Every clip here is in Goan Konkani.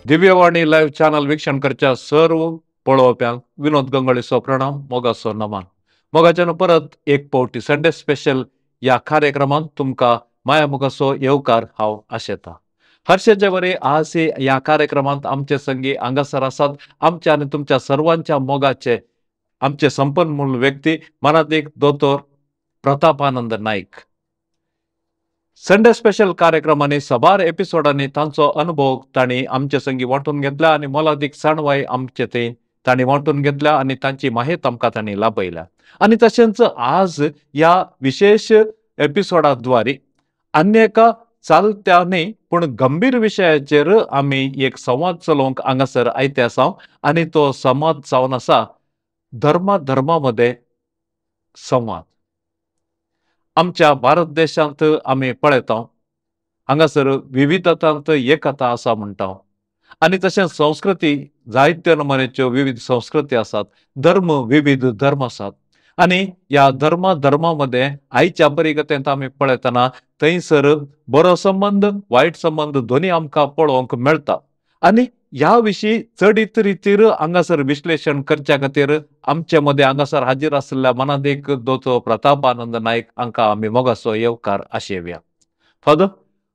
दिव्यवाणी लायव्ह चॅनल वीक्षण करच्या सर्व पळोवप्यांक विनोद गंगोळीचो प्रणाम, मोगाचो नमन. मोगाच्यान परत एक पावटी संडे स्पेशल ह्या कार्यक्रमांत तुमकां माया मोगाचो येवकार हांव आशेता. हर्षाचे वरी आज ह्या कार्यक्रमांत आमचे संगी हांगासर आसात आमच्या आनी तुमच्या सर्वांच्या मोगाचे आमचे संपन्न मूळ व्यक्ती मनादीक दोतोर प्रतापानंद नायक. संडे स्पेशल कार्यक्रमांनी साबार एपिसोडांनी तांचो अनुभव तांणी आमचे संगी वांटून घेतला आनी मोलादीक जाणवाय आमचे थंय तांणी वांटून घेतल्या आनी तांची माहिती आमकां तांणी लाभयल्या. आनी तशेंच आज ह्या विशेश एपिसोडाद्वारे आनी एका चालत्या न्ही पूण गंभीर विशयाचेर आमी एक संवाद चलोवंक हांगासर आयते आसा आनी तो संवाद जावन आसा धर्मा धर्मा मदें संवाद. आमच्या भारत देशांत आमी पळयता हांगासर विविधतांत एकता आसा म्हणटा आनी तशेंच संस्कृती जायत्यो नमुन्याच्यो विविध संस्कृती आसात, धर्म विविध धर्म आसात आनी ह्या धर्मा धर्मा मदें आयच्या परिगतेंत आमी पळयतना थंयसर बरो संबंद वायट संबंद दोनी आमकां पळोवंक मेळटा. आनी ह्या विशीं चडीत रितीर हांगासर विश्लेशण करच्या खातीर आमचे मदें हांगासर हाजीर आशिल्ल्या मनादीक दोतोर प्रतापानंद नायक हांकां आमी मोगाचो येवकार आशेवया. फादर,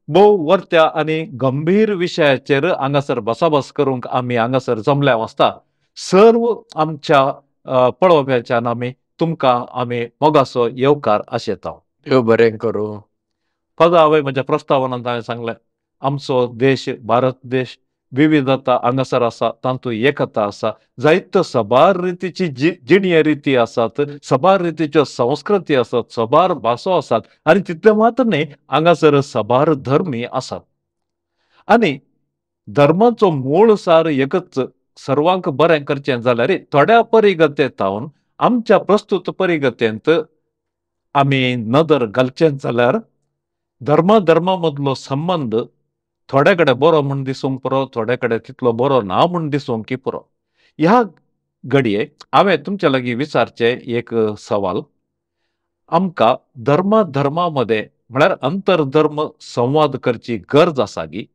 भोव वर्त्या आनी गंभीर विशयाचेर हांगासर भासाभास करूंक आमी हांगासर जमल्या आसता. सर्व आमच्या पळोवप्याच्यान आमी तुमकां आमी मोगाचो येवकार आशेता. देव बरें करूं. फादर, हांवें म्हज्या प्रस्तावनांत हांवें सांगलें आमचो देश भारत देश विविधता हांगासर आसा, तातूंत एकता आसा, जायत्यो साबार रितीची जिणये रिती आसात, साबार रितीच्यो संस्कृती आसात, साबार भासो आसात आनी तितलें मात्र न्ही हांगासर साबार धर्मी आसात. आनी धर्माचो मूळ सार एकच, सर्वांक बरें करचें जाल्यार थोड्या परिगतेंत आमच्या प्रस्तुत परिगतेंत आमी नदर घालचें जाल्यार धर्मा धर्मा मदलो संबंद थोड्या कडेन बरो म्हूण दिसूंक पुरो, थोड्या कडेन तितलो बरो ना म्हूण दिसूंक की पुरो. ह्या घडये हांवें तुमच्या लागीं विचारचें एक सवाल, आमकां धर्मा धर्मा मदें म्हळ्यार अंतरधर्म संवाद करची गरज आसा गी?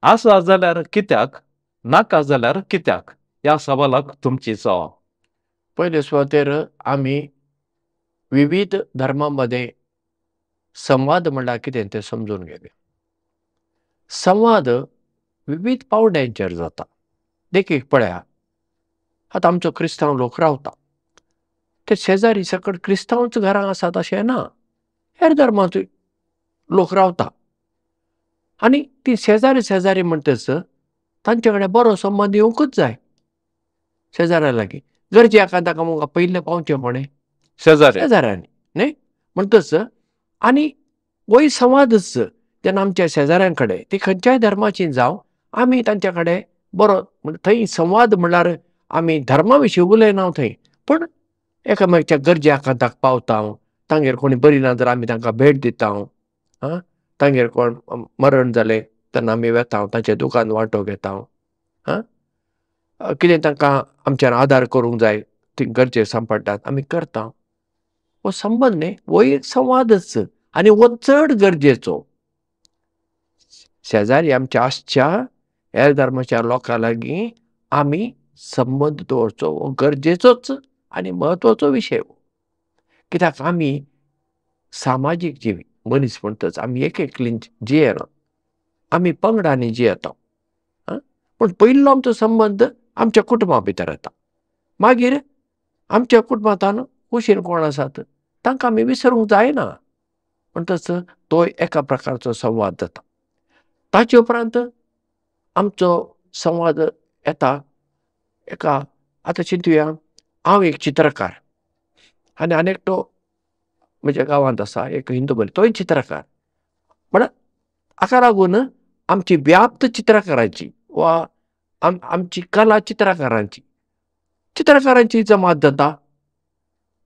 आसा जाल्यार कित्याक, नाका जाल्यार कित्याक? ह्या सवालाक तुमची जबाब. पयले सुवातेर आमी विविध धर्मां मदें संवाद म्हणल्यार कितें तें समजून घेवया. संवाद विविध पावंड्यांचेर जाता. देखीक पळया, आतां आमचो क्रिस्तांव लोक रावता, ते शेजारी सकट क्रिस्तांवच घरां आसात अशें ना, हेर धर्माचो लोक रावता आनी ती शेजारी शेजारी म्हणटच तांचे कडेन बरो संबंद येवंकूच जाय. शेजाऱ्या लागीं गरजे एकादां मुखार पयलें पावचें कोणें शेजारी शेजाऱ्यांनी न्ही. म्हणटच आनी होय संवादच जेन्ना आमच्या शेजाऱ्यां कडेन ती खंयच्याय धर्माची जावं आमी तांच्या कडेन बरो थंय संवाद म्हणल्यार आमी धर्मा विशीं उलयना थंय, पूण एकामेकाच्या गरजे आकांताक पावता, तांगेर कोणी बरी ना जाल्यार आमी तांकां भेट दिता, आं तांगेर कोण मरण जालें तेन्ना आमी वेता तांच्या दुकान वांटो घेता, आं कितें तांकां आमच्यान आदार करूंक जाय ती गरजेक सांपडटात आमी करता. हो संबंद न्ही, हो एक संवादच आनी हो चड गरजेचो. शेजारी आमच्या आसच्या हेर धर्माच्या लोकां लागीं आमी संबंद दवरचो हो गरजेचोच आनी म्हत्वाचो विशय. कित्याक आमी सामाजीक जिवी मनीस म्हणटच आमी एक एकलीन जियेना, आमी पंगडांनी जियेता. पूण पयलो आमचो संबंद आमच्या कुटुंबा भितर येता, मागीर आमच्या कुटुंबांत कुशीन कोण आसात तांकां आमी विसरूंक जायना, म्हणटच तो एका प्रकारचो संवाद जाता. ताचे उपरांत आमचो संवाद येता एका, आतां चिंतुया हांव एक चित्रकार आनी आनी एकटो म्हज्या गांवांत आसा एक हिंदू मनीस, तोय चित्रकार. म्हळ्यार हाका लागून आमची व्याप्त चित्रकारांची वा आमची कला चित्रकारांची चित्रकारांची जमात जाता.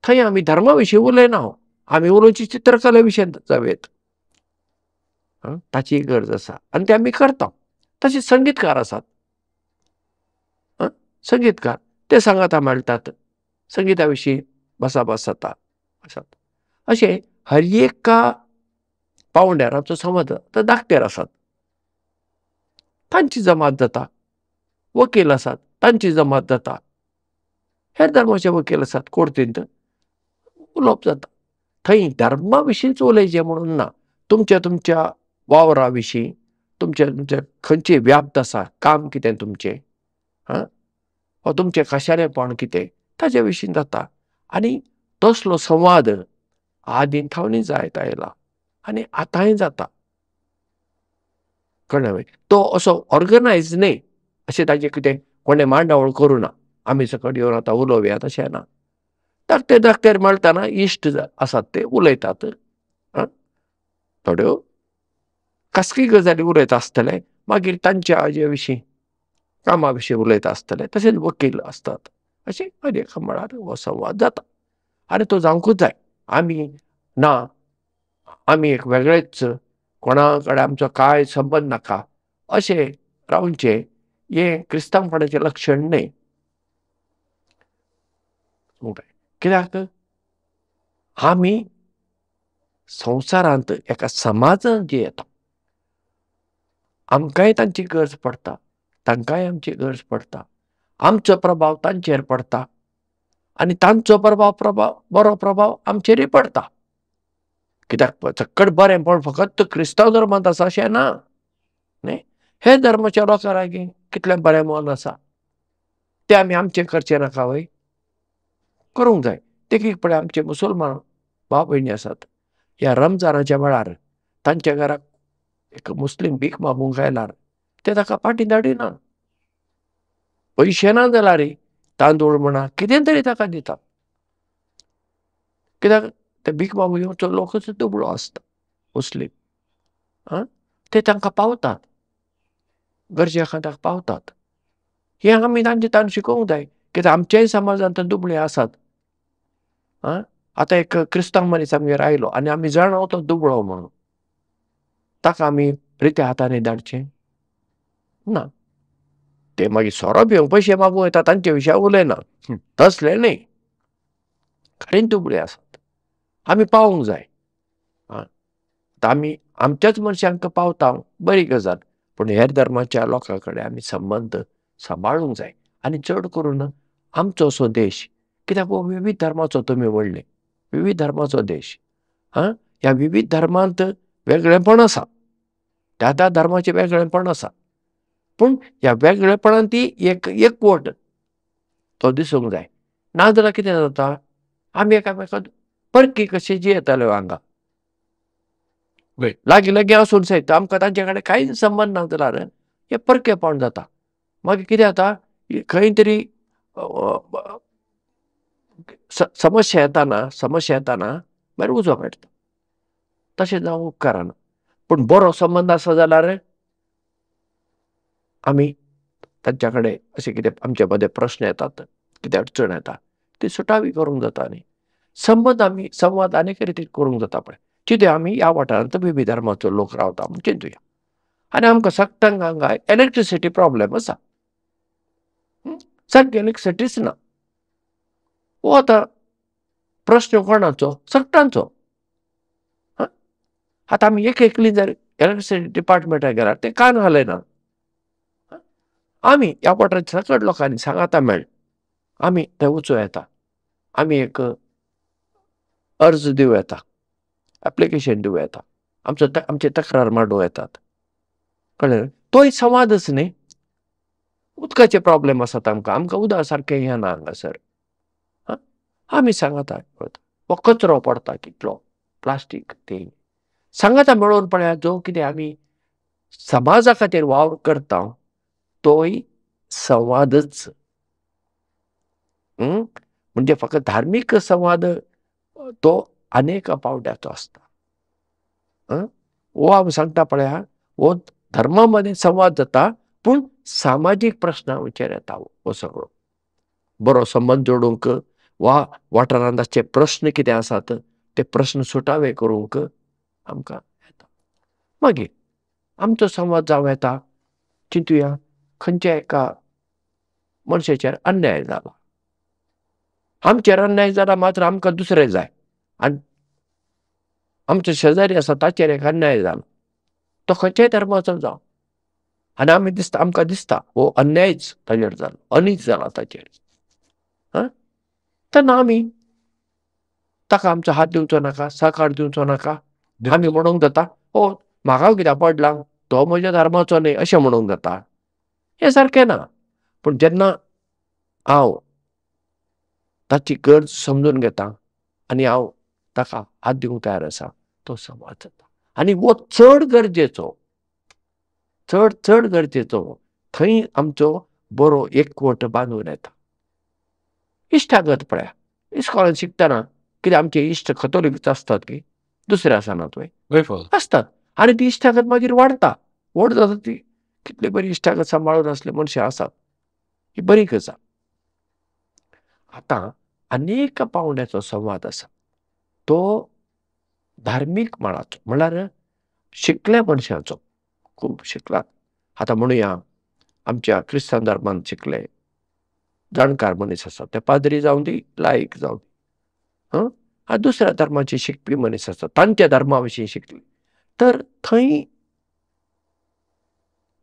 थंय आमी धर्मा विशीं उलयना, आमी उलोवची चित्रकले विशीं जावयेत, ताची गरज आसा आनी ते आमी करता. तशें संगीतकार आसात, संगीतकार ते सांगाता मेळटात, संगीता विशीं भासाभास जाता आसात. अशें हर एका पावंड्यार आमचो संवाद. आतां धाकटेर आसात तांची जमात जाता, वकील आसात तांची जमात जाता, हेर धर्माचे वकील आसात कोर्तींत उलोवप जाता. थंय धर्मा विशींच उलयचें म्हणून ना, तुमच्या तुमच्या वावरा विशीं, तुमच्या तुमच्या खंयची व्याप्त आसा, काम कितें तुमचें, हां, वा तुमचें खाशेलेपण कितें ताजे विशीं जाता. आनी तसलो संवाद आदीं थावनूय जायत आयला आनी आतांय जाता. कळ्ळें? तो असो ऑर्गनायज न्हय, अशें ताजें कितें कोणें मांडावळ करूं ना, आमी सकट येवन आतां उलोवया तशें ना. धाकटे धाकटे मेळटना इश्ट आसात ते उलयतात, थोड्यो खासगी गजाली उलयता आसतले, मागीर तांच्या हाजे विशीं कामा विशीं उलयता आसतले, तशेंच वकील आसतात. अशें हर एका मळार हो संवाद जाता आनी तो जावंकूच जाय. आमी ना, आमी एक वेगळेच, कोणा कडेन आमचो कांय संबंद नाका अशें रावचें हें क्रिस्तांवपणाचें लक्षण न्हय. कित्याक आमी संवसारांत एका समाजांत जियेता, आमकांय तांची गरज पडटा, तांकांय आमची गरज पडटा, आमचो प्रभाव तांचेर पडटा आनी तांचो प्रभाव बरो प्रभाव आमचेरूय पडटा. कित्याक चक्कट बरेंपण फकत क्रिस्तांव धर्मांत आसा अशें ना न्ही, हे धर्माच्या लोकां लागीं कितलें बरें मन आसा तें आमी आमचें करचें नाका वय, करूंक जाय. देखीक पळय आमचे मुसलमान भाव भयणी आसात, ह्या रमजानाच्या वेळार तांच्या घराक एक मुस्लीम भीक मागूंक आयल्यार ते ताका फाटीं धाडिना, पयशे ना जाल्यार तांदूळ म्हणा कितें तरी ताका दिता. कित्याक ते भीक मागूंक येवचो लोकूच दुबळो आसता मुस्लीम, आं, ते तांकां पावतात, गरजे ताका पावतात. हें आमी तांचे तांकां शिकोवंक जाय, कित्याक आमच्याय समाजांत दुबळे आसात. आं, आतां एक क्रिस्तांव मनीस आमगेर आयलो आनी आमी जाणा तो दुबळो म्हणून, ताका आमी रित्या हातांनी धाडचें ना. ते मागीर सोरो पिवंक पयशे मागूं येता तांचे विशया उलयना, तसलें न्हय, खरेंच दुबळे आसात, आमी पावूंक जाय. आतां आमी आमच्याच मनशांक पावता बरी गजाल, पूण हेर धर्माच्या लोकां कडेन आमी संबंद सांबाळूंक जाय. आनी चड करून आमचो असो देश, कित्याक हो विविध धर्माचो, तुमी म्हणलें विविध धर्माचो देश, आं, ह्या विविध धर्मांत वेगळेपण आसा, त्या त्या धर्माचें वेगळेपण आसा, पूण ह्या वेगळेपणान ती एक एकवट तो दिसूंक जाय. नाजाल्यार कितें जाता, आमी एकामेकांक परकी कशे जियेताले हांगा, लागीं लागीं आसून सयत आमकां तांचे कडेन कांयच संबंद ना जाल्यार हें परकेपण जाता. मागीर कितें जाता, खंय तरी समस्या येताना, समस्या येताना मागीर उजो पेटता, तशें जावंक उपकारना. पूण बरो संबंद आसा जाल्यार आमी तांच्या कडेन अशें कितें आमचे मदें प्रस्न येतात, कितें अडचण येता ती सुटावी करूंक जाता. न्ही संबंद आमी संवाद आनीक रितीन करूंक जाता. पळय चिंतुया आमी ह्या वाठारांत विविध धर्माचो लोक रावता म्हूण चिंतुया, आनी आमकां सगळ्यांक हांगा इलेक्ट्रिसिटी प्रॉब्लेम आसा, सारकी इलेक्ट्रिसिटीच ना. हो आतां प्रश्न कोणाचो, सगळ्यांचो. आतां आमी एक एकली जर इलेक्ट्रिसिटी डिपार्टमेंटाक गेल्यार ते कान हालयना. आमी ह्या वाठारांत सगळ्या लोकांनी सांगाता मेळ आमी थंय वचूं येता, आमी एक अर्ज दिवं येता, एप्लिकेशन दिवं येता, आमचो आमची तक्रार मांडूं येतात. कळ्ळें? तोय संवादच न्ही. उदकाचे प्रॉब्लेम आसात आमकां, आमकां उदक सारकें येना हांगासर, आमी सांगाता हो कचरो पडटा कितलो, प्लास्टीक ते सांगाता मेळोवन पळयात. जो कितें आमी समाजा खातीर वावर करता तोय संवादच. म्हणजे फकत धार्मीक संवाद तो अनेक पावड्याचो आसता. हो हांव सांगता पळया, हो धर्मा मदीं संवाद जाता, पूण सामाजीक प्रस्नांचेर येता हो सगळो. बरो संबंद जोडूंक वा वाठारांत आसचे प्रस्न कितें आसात ते प्रस्न सुटावे करूंक आमकां येता. मागीर आमचो संवाद जावं येता, चिंतुया खंयच्या एका मनशाचेर अन्याय जाला, आमचेर अन्याय जाला मात्र आमकां दुसरें जाय, आनी आमचो शेजारी आसा ताचेर एक अन्याय जाला, तो खंयच्याय धर्माचो जावं, आनी आमी दिसता, आमकां दिसता हो अन्यायच ताजेर जालो, अनीत जाला ताचेर, तेन्ना आमी ताका आमचो हात दिवचो नाका, सहकार दिवचो नाका. आमी म्हणूंक जाता हो म्हाका कित्याक पडला, तो म्हज्या धर्माचो न्हय अशें म्हणूंक जाता. हें सारकें ना. पूण जेन्ना हांव ताची गरज समजून घेता आनी हांव ताका हात दिवंक तयार आसा, तो संवाद जाता. आनी हो चड गरजेचो, चड चड गरजेचो. थंय आमचो बरो एकवट बांदून येता. इश्टागत पळया, इस्कॉलान शिकतना कितें आमचे इश्ट कथोलिकच आसतात की दुसरे आसनात वय? आसतात. आनी ती इश्टागत मागीर वाडटा, व्हड जाता ती. कितली बरी इश्टागत सांबाळून आसले मनशां आसात, ही बरी गजाल. आतां अनेक पावंड्याचो संवाद आसा, तो धार्मीक मळाचो, म्हणल्यार शिकल्या मनशाचो, खूब शिकलात. आतां म्हणुया आमच्या क्रिस्तांव धर्मान शिकले जाणकार मनीस आसात, ते पाद्री जावं दी, लायक जावं दी, आनी दुसऱ्या धर्माचे शिकपी मनीस आसात, तांच्या धर्मा विशीं शिकले, तर थंय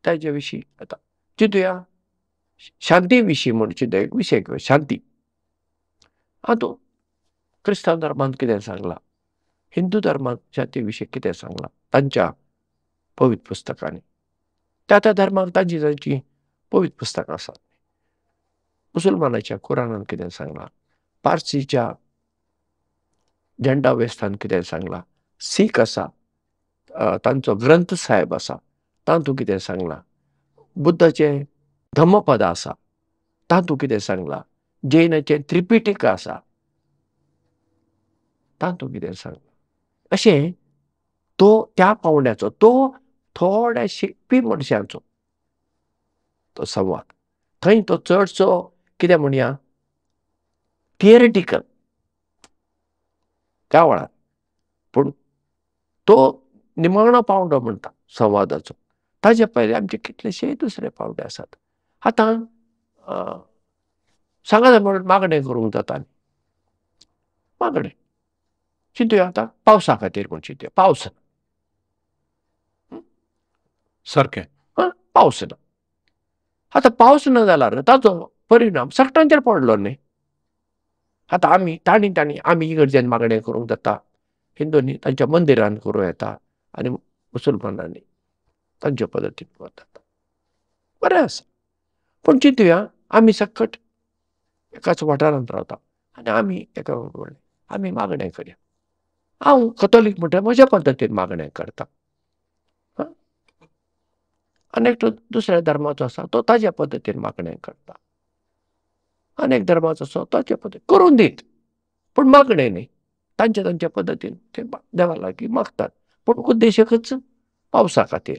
ताजे विशीं आतां चिंतुया शांती विशीं म्हूण चिंतुया, एक विशय घेवया, शांती. आतां क्रिस्तांव धर्मांत कितें सांगलां, हिंदू धर्मांत शांती विशीं कितें सांगलां तांच्या पवित्र पुस्तकांनी, त्या त्या धर्माक तांची तांची पवित्र पुस्तकां आसात. मुसलमानाच्या कुराणान कितें सांगलां, पारसीच्या झेंडा वेस्थान कितें सांगलां, सीख आसा तांचो ग्रंथ साहेब आसा तातूंत कितें सांगलां, बुद्धाचें धम्मपद आसा तातूंत कितें सांगलां, जैनाचें त्रिपिटक आसा तातूंत कितें सांगलां. अशें तो त्या पावंड्याचो, तो थोड्या शिकपी मनशांचो तो संवाद. थंय तो चडसो कितें म्हणया थियरिटिकल त्या वेळार, पूण तो निमाणो पावंडो म्हणटा संवादाचो. ताजे पयलीं आमचे कितलेशे दुसरे पावंडे आसात. आतां सांगात म्हणून मागणें करूंक जाता, मागणें चिंतुया आतां पावसा खातीर म्हूण चिंतुया, पावस ना सारकें, पावस ना. आतां पावस ना जाल्यार ताचो परिणाम सगळ्यांचेर पडलो न्ही. आतां आमी तांणी तांणी आमी इगर्जेन मागणें करूंक जाता, हिंदूंनी तांच्या मंदिरान करूं येता आनी मुसलमानांनी तांच्या पद्दतीन करूं जाता, बरें आसा. पूण चिंतुया आमी सकट एकाच वाठारांत रावता आनी आमी एका आमी मागणें करया. हांव कथोलीक म्हणटा म्हज्या पद्दतीन मागणें करता, आनी एकटो दुसऱ्या धर्माचो आसा तो ताज्या पद्दतीन मागणें करता, आनी एक धर्माचो आसा ताच्या पद्दतीन करून दीत, पूण मागणें न्ही, तांच्या तांच्या पद्दतीन ते देवा लागीं मागतात. पूण उद्देशकच पावसा खातीर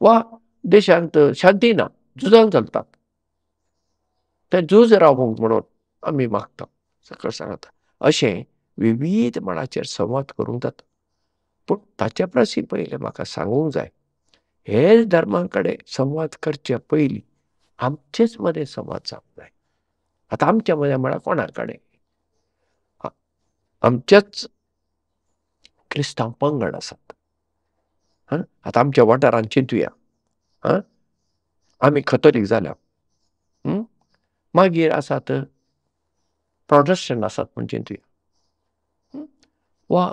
वा देशांत शांती ना, झुजां चलतात, तें झूज रावूंक म्हणून आमी मागता, सकळ सांगता. अशें विविध मळाचेर संवाद करूंक जाता. पूण ताच्या परस पयलें म्हाका सांगूंक जाय, हेर धर्मां कडेन संवाद करचे पयलीं आमचेच मदें संवाद जावंक जाय. आतां आमच्या मदें म्हळ्यार कोणा कडेन, आमचेच क्रिस्तांव पंगड आसात. आतां आमच्या वाठारांत चिंतुया, आमी कथोलीक जाल्या, मागीर आसात प्रोटेस्टंट आसात म्हूण चिंतुया, वा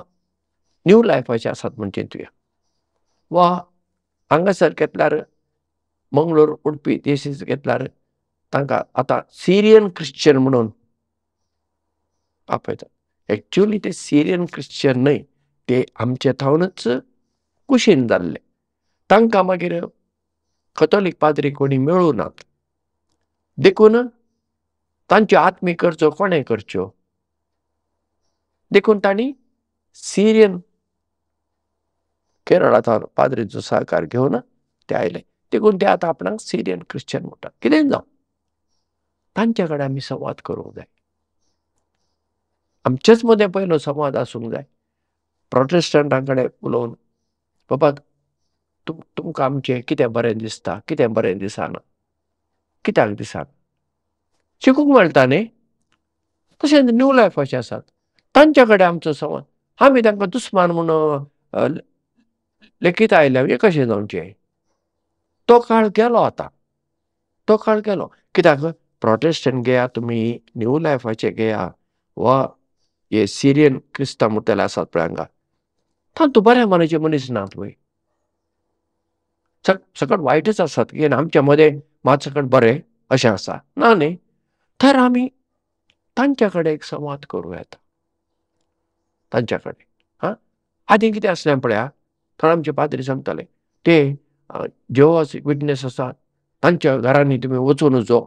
न्यू लायफाचे आसात म्हूण चिंतुया, वा हांगासर घेतल्यार मंगळूर उडपी देशीस घेतल्यार तांकां आतां सिरियन क्रिश्चन म्हणून आपयतात. एक्चुअली ते सिरियन क्रिश्चन न्हय, ते आमचे थावनच कुशीन जाल्ले. तांकां मागीर कथोलीक पाद्री कोणी मेळूं नात, देखून तांच्यो आत्मीक गरजो कोणें करच्यो, देखून तांणी सिरियन केरळांत पाद्रीचो सहकार घेवन ते आयले, देखून ते आतां आपणाक सिरियन क्रिश्चन म्हणटात. कितें जावं, तांचे कडेन आमी संवाद करूंक जाय. आमचेच मदें पयलो संवाद आसूंक जाय. प्रोटेस्टंटां कडेन उलोवन, बाबा तुमकां आमचें कितें बरें दिसता, कितें बरें दिसना, कित्याक दिसना, शिकूंक मेळटा न्ही. तशेंच न्यू लायफाचे आसात, तांचे कडेन आमचो संवाद. आमी तांकां दुस्मान म्हूण लेखीत आयल्या, हें कशें जावचें? तो काळ गेलो आतां, तो काळ गेलो. कित्याक प्रोटेस्टंट घेया तुमी, न्यू लायफाचे घेया वा हे सिरियन क्रिस्तांव म्हणटले आसात पळय हांगा, तातूंत बऱ्या मनाचे मनीस नात वय, सकट वायटच आसात की आमच्या मदें मात सकट बरें अशें आसा ना न्ही. तर आमी तांच्या कडेन एक संवाद करूं येता तांच्या कडेन. हां, आदीं कितें आसलें पळया, थोडे आमचे पाद्री सांगताले ते जेहोवास विटनेस आसा तांच्या घरांनी तुमी वचूं नजो,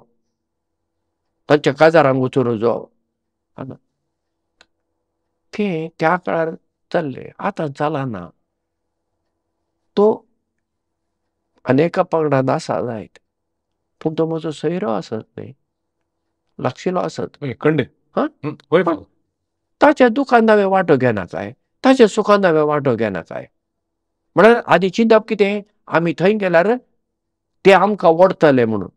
तांच्या काजारांक वचूं नजो. तें त्या काळार चल्लें, आतां चलना. तो अनेका पंगडान आसा जायत, पूण तो म्हजो सोयरो आसत न्ही, लागशिलो आसत. हां, ताच्या दुखान हांवें वांटो घेना काय, ताच्या सुखान हांवें वांटो घेना काय? म्हळ्यार आदी चिंतप कितें, आमी थंय गेल्यार ते आमकां ओडटले म्हणून.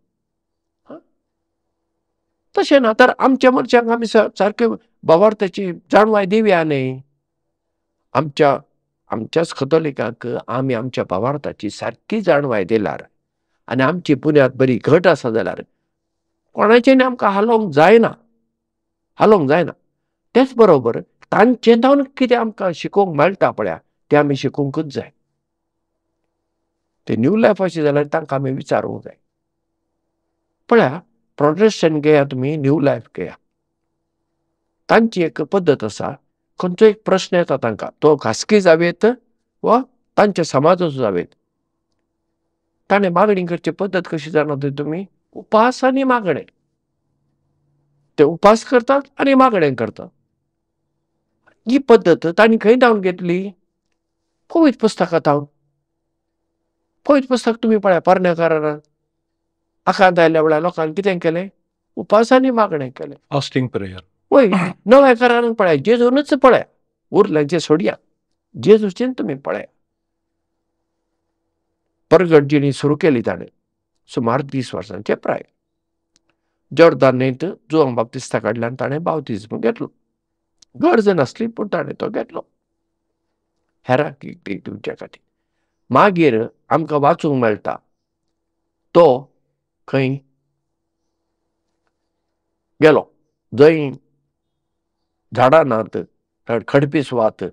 तशें ना, तर आमच्या मनशांक आमी सारके भावार्थाची जाणवाय दिवया न्ही. आमच्या आमच्याच कथोलिकांक आमी आमच्या भावार्थाची सारकी जाणवाय दिल्यार आनी आमची बुन्याद बरी घट आसा जाल्यार कोणाचें आमकां हालोवंक जायना, हालोवंक जायना. तेच बरोबर तांचे जावन कितें आमकां शिकोवंक मेळटा पळया तें आमी शिकोवंकूच जाय. ते न्यू लायफाचे जाल्यार तांकां आमी विचारूंक जाय. पळया प्रोटेस्टंट घेया तुमी, न्यू लायफ घेया, तांची एक पद्दत आसा. खंयचो एक प्रश्न येता तांकां, तो खासगी जावयेत वा तांच्या समाजाचो जावयेत, ताणें मागणी करची पद्दत कशी जाणा तुमी, उपास आनी मागणें. ते उपास करतात आनी मागणें करतात. ही पद्दत तांणी खंय धांवन घेतली? पवित्र पुस्तकां धांवन. पवित्र पुस्तक तुमी पळया, पोरण्या करारान आकांत आयल्या वेळार लोकांनी कितें केलें? उपास आनी मागणें केलें, फास्टिंग प्रेयर. वय, नव्या करारान पळया, जेजूनच पळया, उरल्यांचें सोडया, जेजूचें तुमी पळया. परगट जिणी सुरू केली ताणें सुमार 30 वर्सांचे प्राय. जॉर्दान न्हंयत जुवांव बाप्तिस्ता कडल्यान ताणें बाप्तिज्म घेतलो. गरज नासली पूण ताणें तो घेतलो हेरांक दिवच्या खातीर. मागीर आमकां वाचूंक मेळटा तो खंय गेलो, जंय झाडां नात, खडपी सुवात,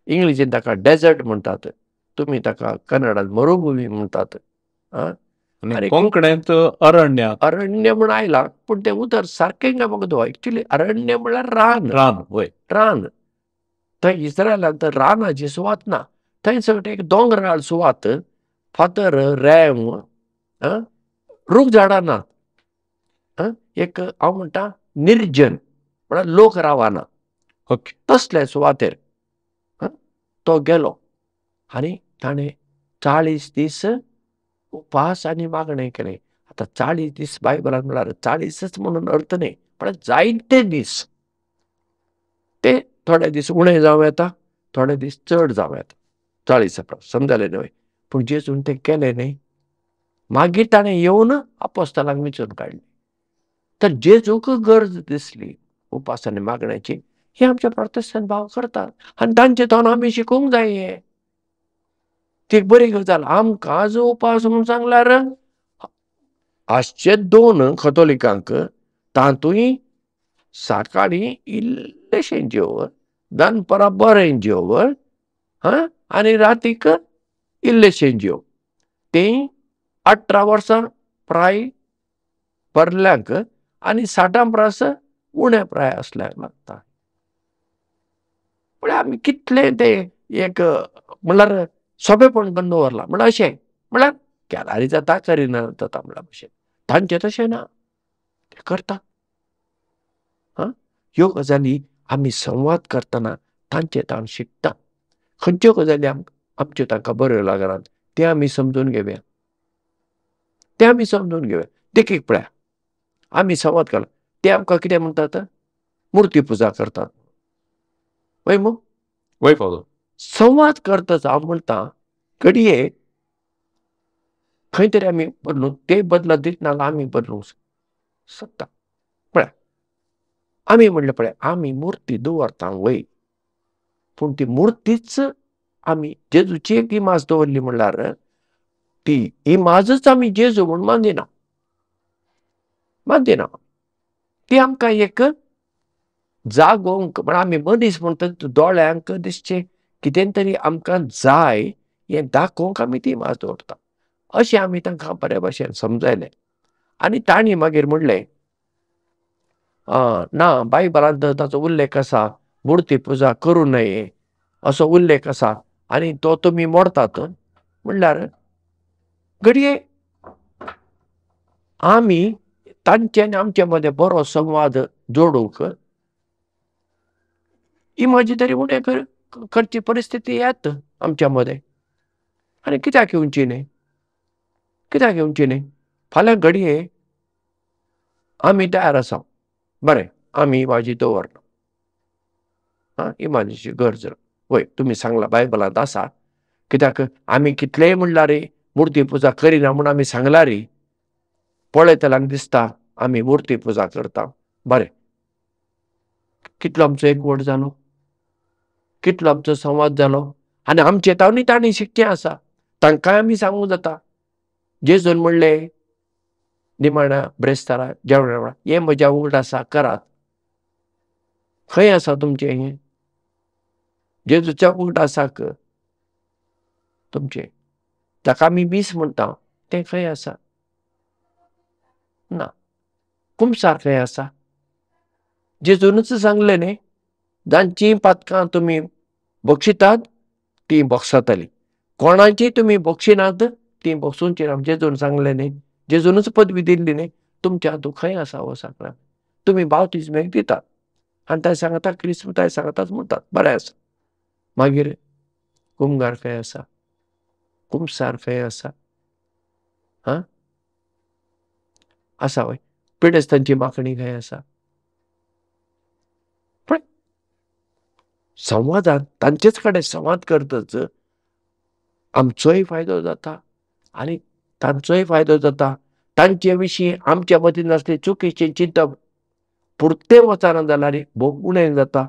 इंग्लिशीन ताका डेजर्ट म्हणटात, तुमी ताका कन्नडान मरुभूमी म्हणटात, आनी कोंकणींत अरण्य, अरण्य म्हण आयलां पूण तें उतर सारकें काय म्हाका दो. एक्चुली अरण्य म्हळ्यार रान, रान वय, रान. थंय इस्रायलांत रानाची सुवात ना, थंय सगळें एक दोंगराळ सुवात, फातर, रेंव, रूख झाडां नात, एक हांव म्हणटा निर्जन, म्हळ्यार लोक रावना ओके तसले सुवातेर तो गेलो आनी ताणें 40 दीस उपास आनी मागणें केलें. आतां 40 दीस बायबलान म्हळ्यार 40च म्हणून अर्थ न्ही, म्हळ्यार जायते दीस. ते थोडे दीस उणें जावं येता, थोडे दीस चड जावं येता, 40 परस, समजलें न्हय? पूण जेजून तें केलें न्ही. मागीर ताणें येवन आपोस्तालांक विंचून काडलें. तर जेजूक गरज दिसली उपास आनी मागण्याची, हे आमचे प्रोटेस्टंट भाव करतात आनी तांचे तोंड आमी शिकूंक जाय. हें ती बरी गजाल. आमकां आज उपास म्हूण सांगल्यार आजचे 2 कथोलिकांक तातूंय सकाळीं इल्लेशें जेवण, दनपरां बरें जेवण, हां, आनी रातीक इल्लेशें जेवण. तें 18 वर्सां प्राय भरल्यांक आनी 60 परस उणें प्राय आसल्यार लागता. म्हळ्यार आमी कितलें तें एक म्हणल्यार सोंपेपण करून दवरलां. म्हणल्यार अशें म्हणल्यार केल्यार जाता, करिना जाता म्हणल्या भशेन. तांचें तशें ना, ते करतात. हां, ह्यो गजाली आमी संवाद करतना तांचे ताण शिकता. खंयच्यो गजाली आमच्यो तांकां बऱ्यो लागनात तें आमी समजून घेवया, तें आमी समजून घेवया. देखीक पळया, आमी संवाद केलो, ते आमकां कितें म्हणटात? मुर्ती पुजा करतात. वय मू? वय फादर. संवाद करतच हांव म्हणटा घडये खंय तरी आमी बदलूंक, ते बदला दितना आमी बदलूंक शकता. पळया आमी म्हणलें पळय, आमी मुर्ती दवरता वय, पूण ती मुर्तीच आमी जेजूची एक इमाज दवरली म्हणल्यार ती इमाजच आमी जेजू म्हूण मानदिना मानदिना. ती आमकां एक जागोवंक म्हण आमी मनीस म्हणटा दोळ्यांक दिसचें कितें तरी आमकां जाय हें दाखोवंक आमी ती इमाज दवरता. अशें आमी तांकां बरे भाशेन समजायलें आनी तांणी मागीर म्हणलें ना बायबलांत ताचो उल्लेख आसा, मुर्ती पुजा करूं नये असो उल्लेख आसा आनी तो तुमी मोडतात. म्हणल्यार घडये आमी तांचे आनी आमचे मदें बरो संवाद जोडूंक इमाजी तरी उणें करची परिस्थिती येत आमच्या मदें. आनी कित्याक येवची न्हय, कित्याक येवची न्हय. फाल्यां घडये आमी तयार आसा, बरें आमी इमाजी दवरना, आं इमाजीची गरज ना. वय तुमी सांगला बायबलांत आसा, कित्याक आमी कितलेय म्हणल्यार मुर्ती पुजा करिना म्हूण आमी सांगला री, पळयतल्यांक दिसता आमी मुर्ती पुजा करता. बरें, कितलो आमचो एकवट जालो, कितलो आमचो संवाद जालो आनी आमचे तावनी तांणी शिकचें आसा, तांकांय आमी सांगूंक जाता. जेजून म्हणलें निमाण्या ब्रेस्तारा जेवणा वेळार, हें म्हज्या उगडासा करात. खंय आसा तुमचें हें जेजूच्या उगडासाक तुमचें, ताका आमी मीस म्हणटा तें खंय आसा? ना. कुमसार खंय आसा? जेजूनच सांगलें न्ही, जांचीं पातकां तुमी बक्षितात तीं बक्षातलीं, कोणाची तुमी बक्षिनात तीं बक्षुची ना. जेजून सांगलें न्ही, जेजूनच पदवी दिल्ली न्ही. तुमच्या हातूंत खंय आसा हो साक्रामेंत? तुमी बावतिज्मेक दितात आनी तांय सांगता क्रिस्म तांय सांगताच म्हणटात, बरें आसा. मागीर कुमगार खंय आसा? कुमसार खंय आसा? आं आसा वय? पिडेस्तांची मागणी खंय आसा? पण संवादान तांचेच कडेन संवाद करतच आमचोय फायदो जाता आनी तांचोय फायदो जाता. तांचे विशीं आमच्या मतीन आसली चुकीचें चिंतप पुरतें वचना जाल्यार भोव उणें जाता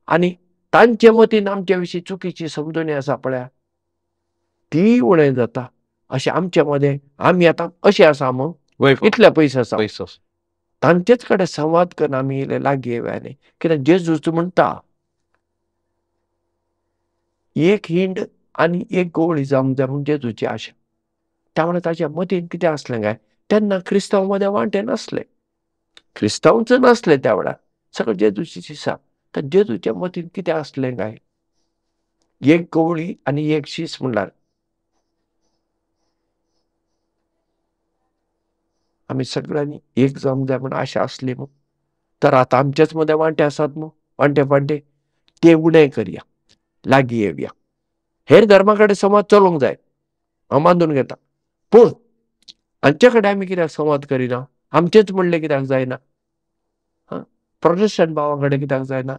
आनी तांचे मतीन आमचे विशीं चुकीची समजणी आसा पळया ती उणें जाता. अशें आमचे मदें आमी आतां अशें आसा मग इतले पयस आसा, तांचेच कडेन संवाद करून आमी इल्ले लागीं येवया न्ही. कित्याक जेजूच म्हणटा एक हिंड आनी एक गोवळी जावंक जाय म्हूण जेजूची आशा. त्यामुळे ताच्या मतीन कितें आसलें काय तेन्ना क्रिस्तांव मदें वांटे नासले, क्रिस्तांवच नासले त्या वेळार, सगळें जेजूची शिसा. तर जेजूच्या मतीन कितें आसलें काय एक गवळी आनी एक शीस म्हणल्यार आमी सगळ्यांनी एक जावंक जाय म्हूण आशा आसली मू. तर आतां आमचेच मदें वांटे आसात मू, वांटे वांटे ते उणें करया, लागीं येवया. हेर धर्मा कडेन संवाद चलोवंक जाय हांव मानून घेता, पूण हांचे कडेन आमी कित्याक संवाद करिना? आमचेच म्हणलें कित्याक जायना? प्रोटेस्टंट भावां कडेन कित्याक जायना?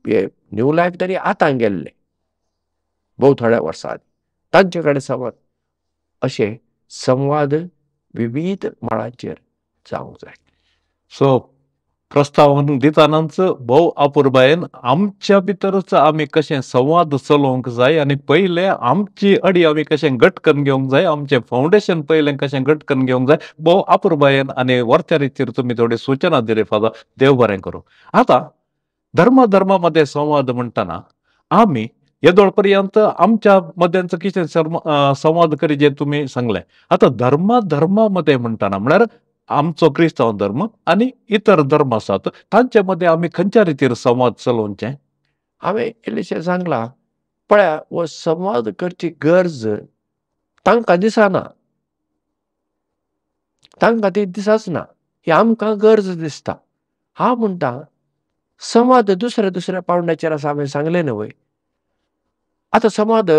हे न्यू लायफ तरी आतां गेल्ले भोव थोड्या वर्सां आदीं, तांचे कडेन संवाद. अशें संवाद विविध मळांचेर जावंक जाय. सो प्रस्तावन दितानाच भोव अपुरबायेन आमच्या भितरूच आमी कशें संवाद चलोवंक जाय आनी पयलें आमची अडी आमी कशें घट करून घेवंक जाय, आमचें फावंडेशन पयलें कशें घट करून घेवंक जाय. भोव अपुरबायेन आनी वरच्या रितीर तुमी थोडी सुचना दिली फादर, देव बरें करूं. आतां धर्मा धर्मा मदें संवाद म्हणटना आमी येदोळ पर्यंत आमच्या मदेंचो कितें संवाद करी जे तुमी सांगलें. आतां धर्मा धर्मा मदें म्हणटना म्हळ्यार आमचो क्रिस्तांव धर्म आनी इतर धर्म आसात तांचे मदें आमी खंयच्या रितीर संवाद चलोवचें? हांवें इल्लेशें सांगलां पळया, हो संवाद करची गरज तांकां दिसना, तांकां ती दिसच ना, ही आमकां गरज दिसता. हांव म्हणटा संवाद दुसऱ्या दुसऱ्या पावंड्याचेर आसा, हांवें सांगलें न्हय. आतां संवाद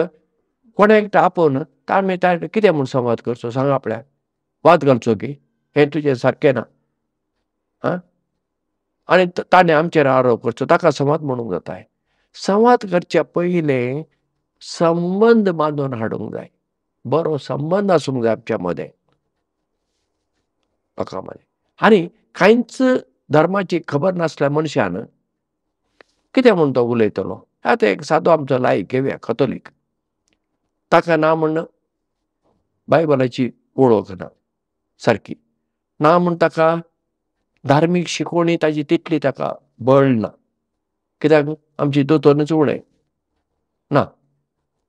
कोणें एकटो आपोवन आमी कितें म्हूण संवाद करचो सांगा? आपल्याक वाद घालचो की हें तुजें सारकें ना, आं, आनी ताणें आमचेर आरोप करचो, ताका संवाद म्हणूंक जाता? संवाद करच्या पयलें संबंद बांदून हाडूंक जाय, बरो संबंद आसूंक जाय आमच्या मदें लोकां मदें. आनी कांयच धर्माची खबर नासल्या मनशान कितें म्हूण तो उलयतलो? आतां एक सादो आमचो लायक घेवया कथोलीक, ताका ना म्हण बायबलाची वळख ना सारकी, ना म्हूण ताका धार्मीक शिकवणी ताजी तितली ताका बळ ना, कित्याक आमची दोतोरनूच उणें ना.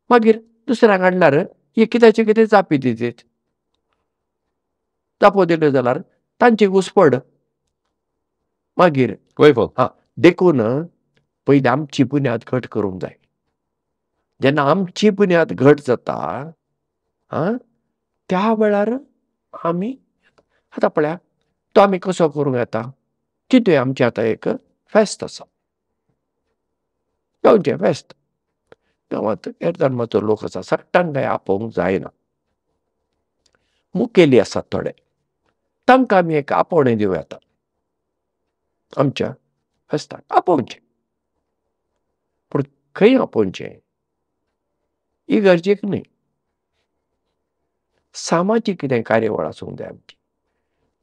मागीर दुसऱ्यांक हाडल्यार हे कित्याचे कितें जापी दितात, जापो दिल्यो जाल्यार तांची घुसपड मागीर. हां, देखून पयलीं आमची बुन्याद घट करूंक जाय. जेन्ना आमची बुन्याद घट जाता आं त्या वेळार आमी आतां पळया तो आमी कसो करूंक येता. चिंतूया आमचें आतां एक फेस्त आसा, गांवचें फेस्त, गांवांत हेर धर्माचो लोक आसा, सगळ्यांक कांय आपोवंक जायना, मुखेली आसात थोडे, तांकां आमी एक आपोवणें दिवं येता आमच्या फेस्ताक आपोवचें. पूण खंय आपोवचें ही गरजेक न्हय, सामाजीक कितें कार्यावळ आसूंक जाय आमची.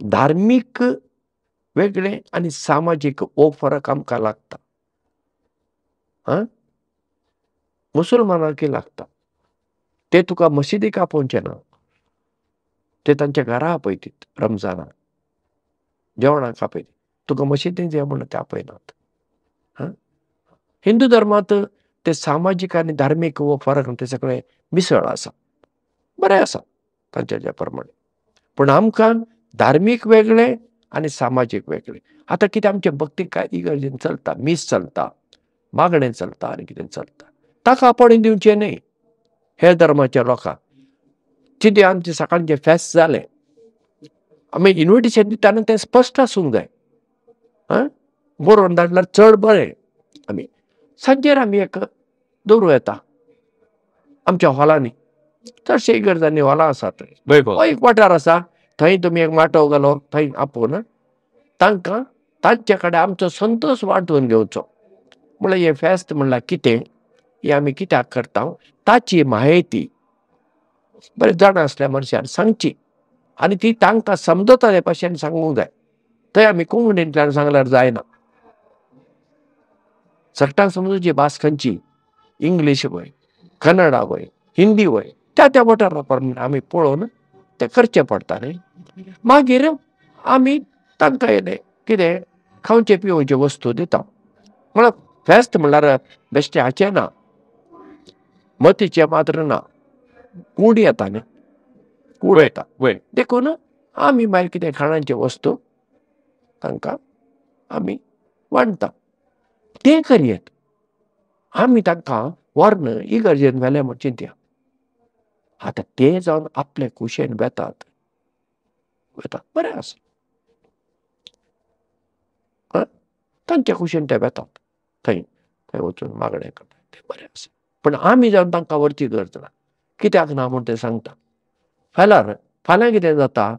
धार्मीक वेगळें आनी सामाजीक हो फरक आमकां लागता. आं, मुसलमानांकय लागता, ते तुका मशिदीक आपोवचें ना, ते तांच्या घरा आपयतात रमजानाक जेवणाक आपयतात, तुका मशिदींत या म्हणून ते आपयनात. आं, हिंदू धर्मांत ते सामाजीक आनी धार्मीक हो फरक ते सगळें मिसळ आसा, बरें आसा तांच्या ज्या प्रमाणे. पूण आमकां धार्मीक वेगळें आनी सामाजीक वेगळें. आतां कितें आमचें भक्ती काय इगर्जेन चलता, मीस चलता, मागणें चलता आनी कितें चलता, ताका आपोवणें दिवचें न्हय हेर धर्माच्या लोकांक. चिंतया आमचें सकाळचें फेस्त जालें, आमी इन्विटेशन दितना तें स्पश्ट आसूंक जाय. आं, बरोवन धाडल्यार चड बरें. आमी सांजेर आमी एक दवरूं येता आमच्या हॉलांनी, चडशे इगर्जांनी हॉलां आसात, हो एक वाठार आसा थंय तुमी एक माटोव घालो, थंय आपोवन तांकां तांचे कडेन आमचो संतोश वांटून घेवचो. म्हणल्यार हें फेस्त म्हणल्यार कितें, हें आमी कित्याक करता ताची म्हायती बरें जाणा आसल्या मनशान सांगची आनी ती तांकां समजता ते भाशेन सांगूंक जाय. थंय आमी कोंकणींतल्यान सांगल्यार जायना, सगळ्यांक समजूची भास खंयची, इंग्लीश वय, कन्नडा वय, हिंदी वय, त्या त्या वाठारा प्रमाणे आमी पळोवन तें करचें पडटा न्ही. मागीर आमी तांकां येयलें कितें खावचे पिवचे वस्तू दिता. म्हळ्यार फेस्त म्हणल्यार बेश्टें हाचें ना, मतीचें मात्र ना, कूड येता न्ही, कूड येता. देखून आमी मागीर कितें खाणांच्यो वस्तू तांकां आमी वांट्टा, तें करयेत. आमी तांकां व्हरून इगर्जेन व्हेलें म्हूण चिंतया. आतां ते जावन आपले कुशेन वेतात वेतात, बरें आसा, तांच्या कुशेन ते वेतात, थंय थंय वचून मागणें करतात, तें बरें आसा. पूण आमी जावन तांकां व्हरची गरज ना, कित्याक ना म्हूण तें सांगता. फाल्यां फाल्यां कितें जाता,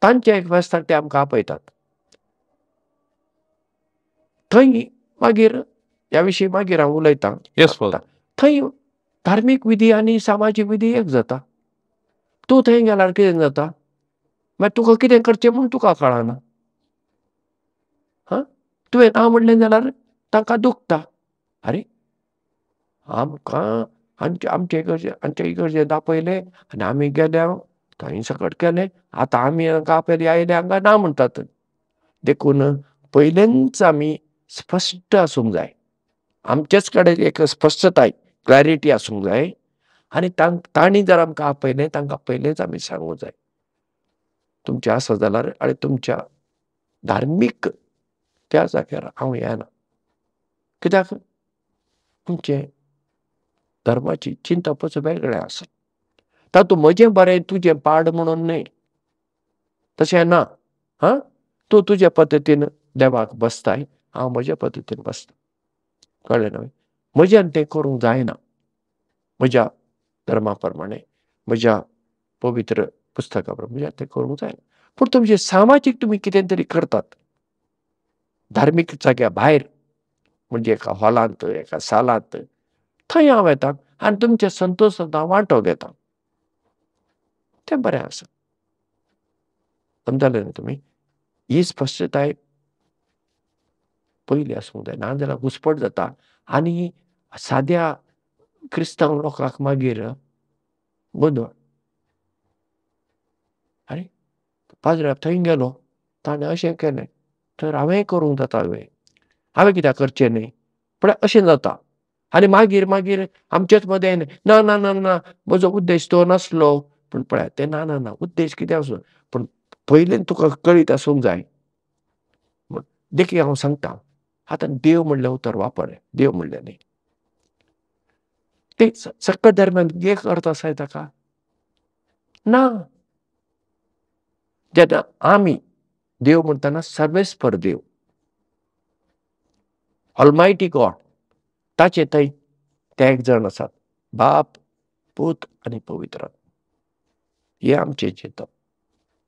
तांच्या एक फेस्ताक ते आमकां आपयतात, थंय मागीर ह्या विशीं मागीर हांव उलयतां. थंय धार्मीक विधी आनी सामाजीक विधी एक जाता. तूं थंय गेल्यार कितें जाता, मागीर तुका कितें करचें म्हूण तुका कळना. हां, तुवें ना म्हणलें जाल्यार तांकां दुखता, आरे आमकां आमचे इगर्जे आमच्या इगर्जेंत आपयलें आनी आमी गेल्या थंय सकट केलें, आतां आमी हांकां आपयले आयले हांकां ना म्हणटात. देखून पयलेंच आमी स्पश्ट आसूंक जाय, आमचेच कडेन एक स्पश्टताय क्लॅरिटी आसूंक जाय आनी तांणी जर आमकां आपयलें तांकां पयलेंच आमी सांगूंक जाय, तुमचें आसा जाल्यार आनी तुमच्या धार्मीक त्या जाग्यार हांव येना, कित्याक आमचें धर्माची चिंतपच वेगळें आसा, तातूंत म्हजें बरें तुजें पाड म्हणून न्हय, तशें ना. हां, तूं तुजे पद्दतीन देवाक बसताय, हांव म्हजे पद्दतीन बसता, कळ्ळें न्हय. म्हज्यान तें करूंक जायना, म्हज्या धर्मा प्रमाणे म्हज्या पवित्र पुस्तका प्रमाणे म्हज्यान तें करूंक जायना. पूण तुमचें सामाजीक तुमी कितें तरी करतात धार्मीक जाग्या भायर, म्हणजे एका हॉलांत एका सालांत, थंय हांव येता आनी तुमचे संतोश हांव वांटो घेता, तें बरें आसा. समजलें न्हय तुमी. ही स्पश्टताय पयली आसूंक जाय, नाजाल्यार घुसपट जाता आनी साद्या क्रिस्तांव लोकांक मागीर गोंदळ. आरे पाद्र्याब थंय गेलो, ताणें अशें केलें तर हांवेंय करूंक जाता वे, हांवें कित्याक करचें न्हय, पळय अशें जाता. आनी मागीर मागीर आमचेच मदें ना ना ना ना म्हजो उद्देश तो नासलो, पूण पळय तें ना ना ना उद्देश कितें आसूं पूण पयलीं तुका कळीत आसूंक जाय. देखीक हांव सांगता, आतां देव म्हणलें उतर वापरलें, देव म्हणलें न्ही, ते सकल दरम्यान एक अर्थ आसा ताका ना. जेन्ना आमी देव म्हणटना सर्वेस्पर देव, ऑलमायटी गॉड, ताचे थंय ते एक जाण आसात, बाप पूत आनी पवित्र, हे आमचें चिंतप.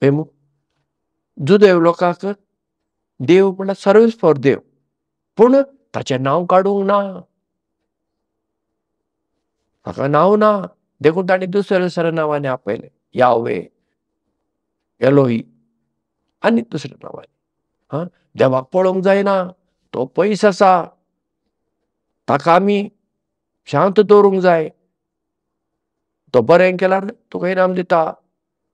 पळय जुदेव लोकांक देव म्हणल्यार सर्वेस्पर देव, पूण ताचें नांव काडूंक ना, ताका नांव ना, देखून ताणें दुसऱ्या दुसऱ्या नांवांनी आपयलें, यावे, एलोही आनी दुसऱ्या नांवांनी. हां, देवाक पळोवंक जायना, तो पयस आसा, ताका आमी शांत दवरूंक जाय, तो बरें केल्यार तुका इनाम दिता,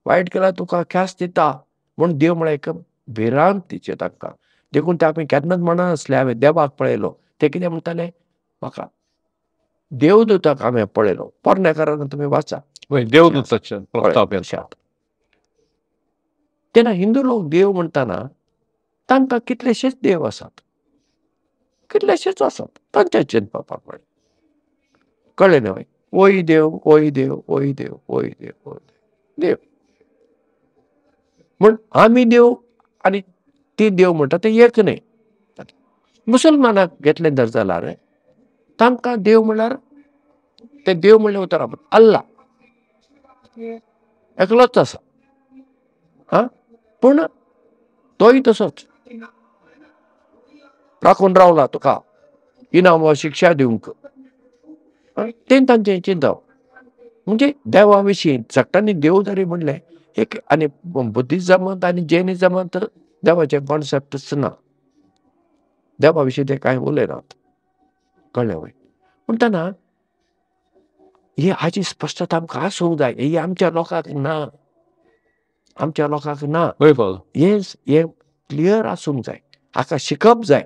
वायट केल्यार तुका ख्यास्त दिता, म्हूण देव म्हळ्यार एक भिरांत दिची तांकां. देखून ते आमी केन्नाच म्हणनासले हांवें देवाक पळयलो, ते कितें म्हणटाले, म्हाका देवदूताक हांवें पळयलो. पोरण्या करारान तुमी वाचा देवदूताचें प्रस्ताव. तेन्ना हिंदू लोक देव म्हणटना तांकां कितलेशेच देव आसात, कितलेशेच आसात तांच्या चिंतपा प्रमाणे, कळ्ळें न्हय? ओय देव, ओय देव, ओय देव, ओय देव, ओय देव म्हूण आमी देव आनी ती देव म्हणटा ते एक न्हय. मुसलमानाक घेतलें जर जाल्यार तांकां देव म्हणल्यार ते देव म्हणलें उतर अल्ला एकलोच आसा, हां, पूण तोय तसोच राखून रावला तुका इनाम वा शिक्षा दिवंक, तें तांचें चिंतप. म्हणजे देवा विशीं सगळ्यांनी देव जरी म्हणलें एक, आनी बुद्धिजमांत आनी जैनिजमांत देवाचें कॉन्सेप्टच ना, देवा विशीं ते कांय उलयनात, कळ्ळें वय? म्हणटना ही हाची स्पश्टता आमकां आसूंक जाय, ही आमच्या लोकांक ना, आमच्या लोकांक ना. हें क्लियर आसूंक जाय, हाका शिकप जाय.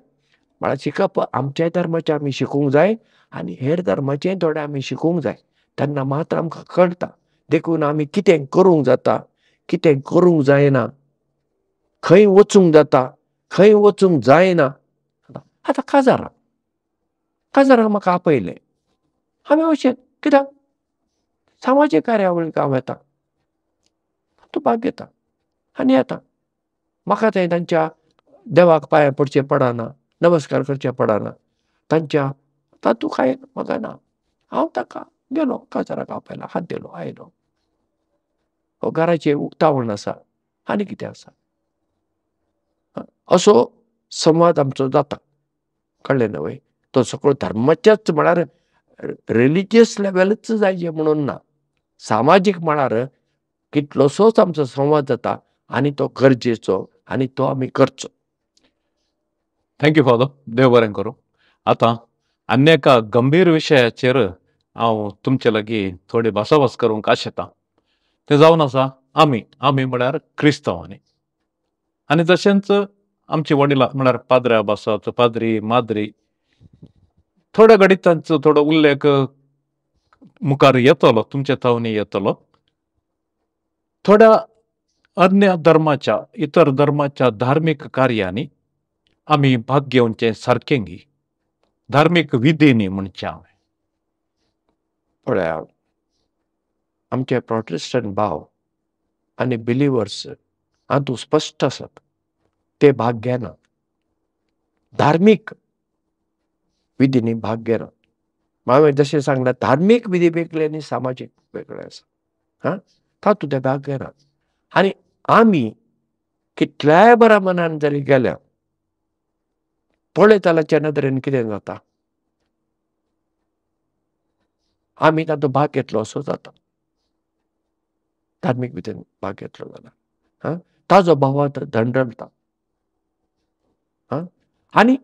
म्हळ्यार शिकप आमच्या धर्माचें आमी शिकूंक जाय आनी हेर धर्माचें थोडें आमी शिकूंक जाय, तेन्ना मात्र आमकां कळटा. देखून आमी कितें करूंक जाता, कितें करूंक जायना, खंय वचूंक जाता, खंय वचूंक जायना. आतां काजाराक, काजाराक म्हाका आपयलें, हांवें वचें, कित्याक सामाजीक कार्यावळीक हांव येता, तातूंत भाग घेता आनी येता. म्हाका थंय तांच्या देवाक पांयां पडचें पडना, नमस्कार करचें पडना, तांच्या तातूंत कांय म्हाका ना. हांव ताका गेलो, काजाराक आपयला, हात दिलो, आयलो. हो घराचें उक्तावण आसा आनी कितें आसा, असो संवाद आमचो जाता, कळ्ळें न्हय? तो सगळो धर्माच्याच म्हळ्यार रिलिजियस लेवलच जायचे म्हणून ना, सामाजीक म्हळ्यार कितलोसोच आमचो संवाद जाता आनी तो गरजेचो आनी तो आमी करचो. Thank you father, देव बरें करूं. आतां आनी एका गंभीर विशयाचेर हांव तुमचे लागीं थोडी भासाभास करूंक आशेतां, तें जावन आसा आमी, आमी म्हळ्यार क्रिस्तांवांनी, आनी तशेंच आमची वडिलां म्हळ्यार पाद्र्याब आसात, पाद्री माद्री, थोड्या घडीत तांचो थोडो उल्लेख मुखार येतलो, तुमच्या थावनी येतलो. थोड्या अन्य धर्माच्या, इतर धर्माच्या धार्मीक कार्यांनी आमी भाग घेवचें सारकें गी, धार्मीक विधींनी म्हणचें हांवें. पळया, आमचे प्रोटेस्टंट भाव आनी बिलिवर्स हातूंत स्पश्ट आसात, ते भाग घेना, धार्मीक विधींनी भाग घेना. हांवें जशें सांगलां, धार्मीक विधी वेगळे आनी सामाजीक वेगळे आसा, हां, तातूंत ते भाग घेना. आनी आमी कितल्याय बऱ्या मनान जरी गेल्या, पळयतल्याच्या नदरेन कितें जाता, आमी तातूंत भाग घेतलो असो जाता, धार्मीक विधीन भाग घेतलो जाल्यार, हां, ताजो भावार्थ दंडलता. हां, आनी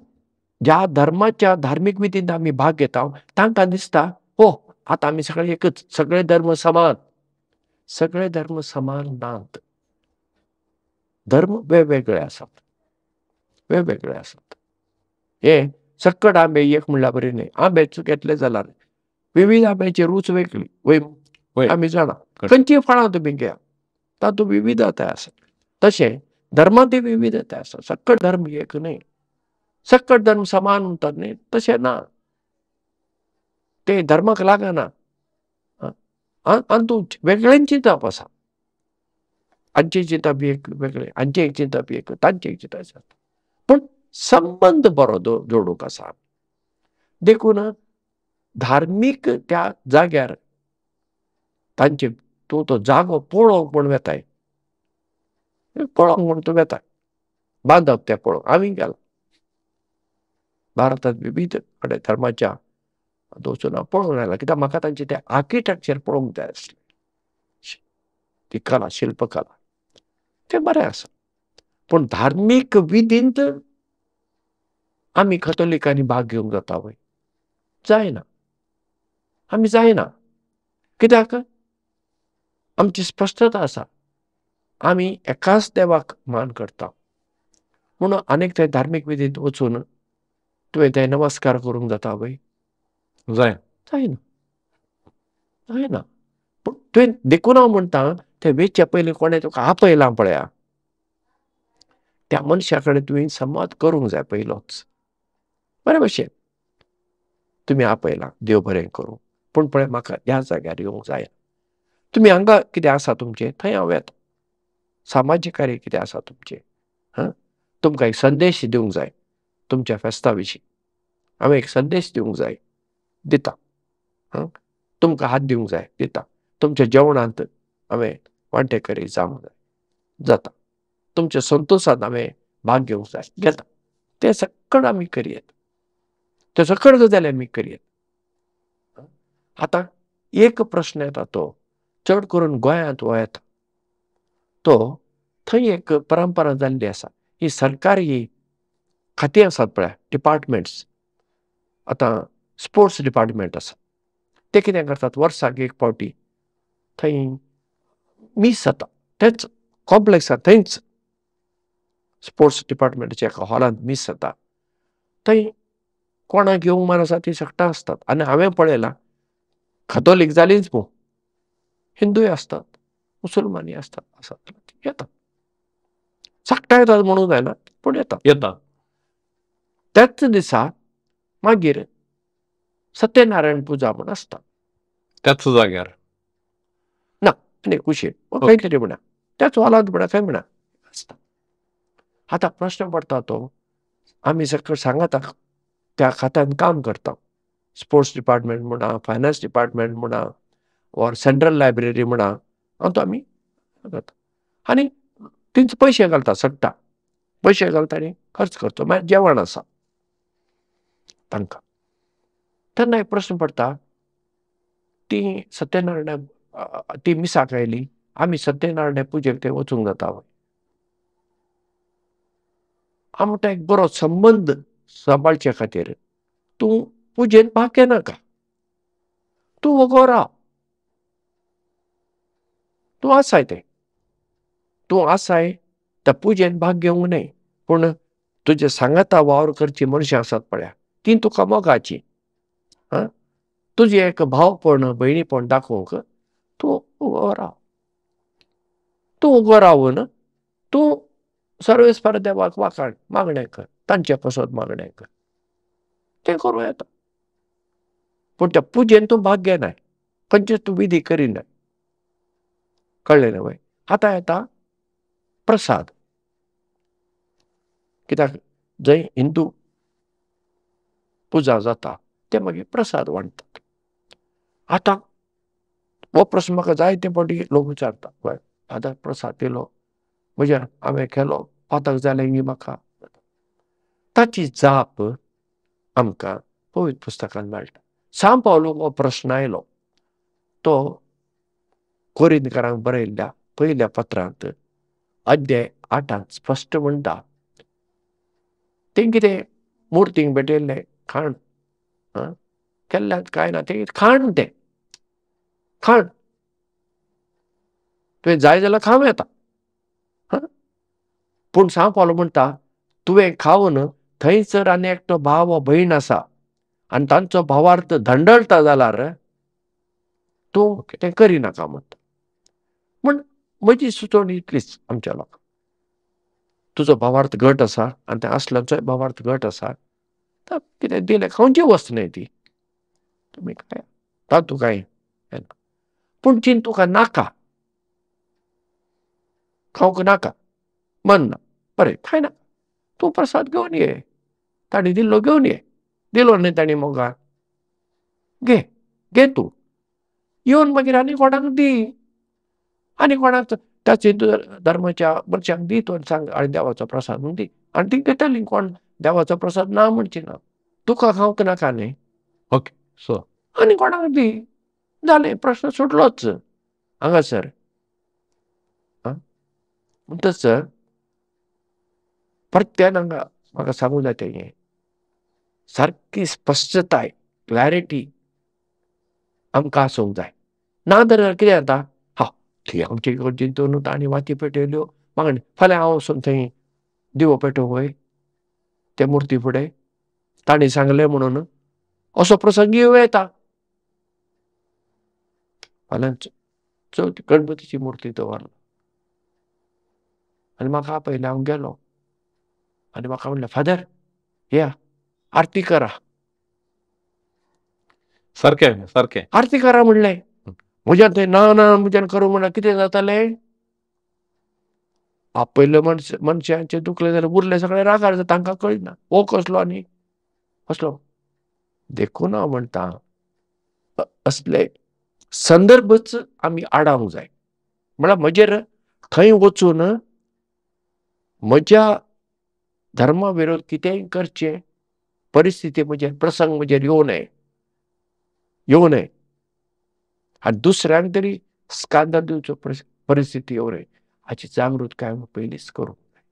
ज्या धर्माच्या धार्मीक विधींत आमी भाग घेता तांकां दिसता, हो आतां आमी सगळे एकच, सगळे धर्म समान. सगळे धर्म समान नात. धर्म वेगवेगळे आसात, वेगवेगळे आसात. हे सक्कट आंबे एक म्हणल्यार बरी न्हय. आंबे घेतले जाल्यार विविध आंब्याची रूच वेगळी वय, आमी जाणा. खंयची फळां तुमी घेया तातूंत विविधताय आसा. तशें धर्मांतय विविधताय आसा. सक्कट धर्म एक न्हय, सक्कट धर्म समान म्हणटात न्हय, तशें ना. ते धर्माक लागना. आनी वेगळें चिंतप आसा. हांचें चिंतप एक वेगळें, हांचें एक चिंतप एक, तांचें एक चिंतप आसा. पूण संबंद बरो जोडूंक आसा. देखून धार्मीक त्या जाग्यार तांचे तूं तो जागो पळोवंक म्हूण वेताय, पळोवंक म्हूण तूं वेताय, बांदप तें पळोवंक. आमी गेला भारतांत विविध कडेन धर्माच्या वचून हांव पळोवंक आयला, कित्याक म्हाका तांचें तें आर्किटेक्चर पळोवंक जाय आसलें, ती कला, शिल्पकला, तें बरें आसा. पूण धार्मीक विधींत आमी कथोलिकांनी भाग घेवंक जाता वय? जायना, आमी जायना. कित्याक आमची स्पश्टता आसा, आमी एकाच देवाक मान करता. म्हणून आनीक थंय धार्मीक विधींत वचून तुवें थंय नमस्कार करूंक जाता वय? जायना, जायना. पूण तुवें देखून हांव म्हणटा, थंय वेच्या पयलीं कोणें तुका आपयलां पळया, त्या मनशा कडेन तुवें संवाद करूंक जाय पयलोच. बरे भशेन तुमी आपयलां, देव बरें करूं, पूण पळय म्हाका ह्या जाग्यार येवंक जायना. तुमी हांगा कितें आसा तुमचें थंय हांव येता. सामाजीक कार्य कितें आसा तुमचें, हां, तुमकां एक संदेश दिवंक जाय तुमच्या फेस्ता विशीं, हांवें एक संदेश दिवंक जाय, दिता. हां, तुमकां हात दिवंक जाय, दिता. तुमच्या जेवणांत हांवें वांटेकरी जावंक जाय, जाता. तुमच्या संतोशांत हांवें भाग घेवंक जाय, घेता. तें सगळें आमी करयेत, तें सगळें गजाली आमी करयेत. आतां एक प्रश्न येता तो चड करून गोंयांत हो येता, तो थंय एक परंपरा जाल्ली आसा. ही सरकारी खातीं आसात पळय, डिपार्टमेंट्स, आतां स्पोर्ट्स डिपार्टमेंट आसा, ते कितें करतात, वर्साक एक फावटी थंय मीस जाता, तेच कॉम्प्लेक्सांत, थंयच स्पोर्ट्स डिपार्टमेंटाच्या एका हॉलांत मीस जाता. थंय कोणाक येवंक मान आसा ती सगटां आसतात. आनी हांवें पळयलां, कथोलीक जालींच न्हू, हिंदूय आसतात, मुसलमानूय आसतात, आसात, येतात. सगटां येतात म्हणूंक जायना, पूण येतात, येतात. त्याच दिसा मागीर सत्यनारायण पुजा म्हूण आसता त्याच जाग्यार ना, आनी कुशीन खंय तरी म्हणा, त्याच हॉलांत म्हणा, खंय म्हणा आसता. आतां प्रश्न पडटा तो, आमी सगळें सांगाता त्या खात्यान काम करता, स्पोर्ट्स डिपार्टमेंट म्हणा, फायनान्स डिपार्टमेंट म्हणा, ऑर सेंट्रल लायब्ररी म्हणा, हांव आमी करता. आनी तेंचे पयशे घालता, सगटा पयशे घालता आनी खर्च करता. मागीर जेवण आसा तांकां. तेन्ना एक प्रश्न पडटा, ती सत्यनारायण ती मिसाक आयली, आमी सत्यनारायण पुजेक थंय वचूंक जाता वय? हांव म्हणटा एक बरो संबंद सांबाळचे खातीर तूं पुजेन भाग घेनाका, तूं वगो राव, तूं आसाय तें, तूं आसाय त्या पुजेन भाग घेवंक न्हय, पूण तुजे सांगाता वावर करची मनशां आसात पळया, तीं तुका मोगाची, आं, तुजें एक भावपण भयणीपण दाखोवंक तूं उगो राव. तूं उगो रावन तूं सर्वेस्पर देवाक वाखाण मागणें कर, तांचे पासत मागणें कर, तें करूं येता. पूण त्या पुजेन तूं भाग घेनाय, खंयचेच तूं विधी करिनाय. कळ्ळें न्हय? आतां येता प्रसाद. कित्याक जंय हिंदू पुजा जाता ते मागीर प्रसाद वांट्टात. आतां हो प्रस्न म्हाका जायते फावटी लोक विचारता, पळय फादर प्रसाद दिलो म्हज्या हांवें केलो, पातक जालें गी म्हाका? ताची जाप आमकां पवित्र पुस्तकांत मेळटा. सांव पावलूक हो प्रस्न आयलो, तो कोरिंतकारांक बरयल्ल्या पयल्या पत्रांत अध्याय 8 स्पश्ट म्हणटा, तें कितें मुर्तींक भेटयल्लें खाण केल्ल्यान कांय ना, तें खाण, तें खाण तुवें जाय जाल्यार खावं येता. पूण सांव पावलो म्हणटा तुवें खावन थंयसर आनी एकटो भाव वा भयण आसा आनी तांचो भावार्थ धंडळटा जाल्यार तूं तें करिनाका म्हणटा. म्हण म्हजी सुचोवणी इतलीच आमच्या लोकांक, तुजो भावार्थ घट आसा आनी त्या असल्यांचोय भावार्थ घट आसा, तर कितें दिलें खावची वस्त न्हय ती, तुमी खाया, तातूंत कांय येना. पूण चिंत तुका नाका, खावंक नाका, मन ना, बरें खायना, तूं प्रसाद घेवन ये, तांणी दिल्लो घेवन ये, दिलो न्हय तांणी मोगान, घे घे तूं येवन मागीर आनी कोणाक दी, आनी कोणाक त्याच हिंदू धर्माच्या मनशांक दी तूं सांग आनी देवाचो प्रसाद म्हूण दी, आनी ती घेतली कोण देवाचो प्रसाद ना म्हणची ना, तुका खावंक नाका न्हय, ओके सो आनी कोणाक दी, जालें प्रश्न सुटलोच हांगासर. म्हणटच परत्यान हांगा म्हाका सांगूं जाय तें हें सारकी स्पश्टताय क्लॅरिटी आमकां आसूंक जाय. ना जाल्यार कितें जाता, हा थंय आमचे इगर्जेंत तांणी वाती पेटयल्यो, म्हाका फाल्यां हांव वचून थंय दिवो पेटोवंक वय ते मुर्ती फुडें, तांणी सांगलें म्हणून, असो प्रसंग येवं येता. फाल्यां चवथी गणपतीची मुर्ती दवरला आनी म्हाका आपयलें, हांव गेलो आनी म्हाका म्हणलें फादर या आरती करा. सारकें सारकें आरती करा म्हणलें. म्हज्यान थंय ना ना म्हज्यान करूं म्हणल्यार कितें जातालें, आपयले मनशांचें दुखलें जाल्यार उरलें सगळें रागार जाता, तांकां कळना हो कसलो आनी कसलो. देखून हांव म्हणटा असले संदर्भच आमी आडावंक जाय. म्हळ्यार म्हजेर थंय वचून म्हज्या धर्मा विरोध कितेंय करचें परिस्थिती म्हजेर प्रसंग म्हजेर येवं नये, येवं नये, आनी दुसऱ्यांक तरी स्कांदल दिवचो परिस्थिती येवं नये हाची जागृतकाय आमी पयलींच करूंक जाय.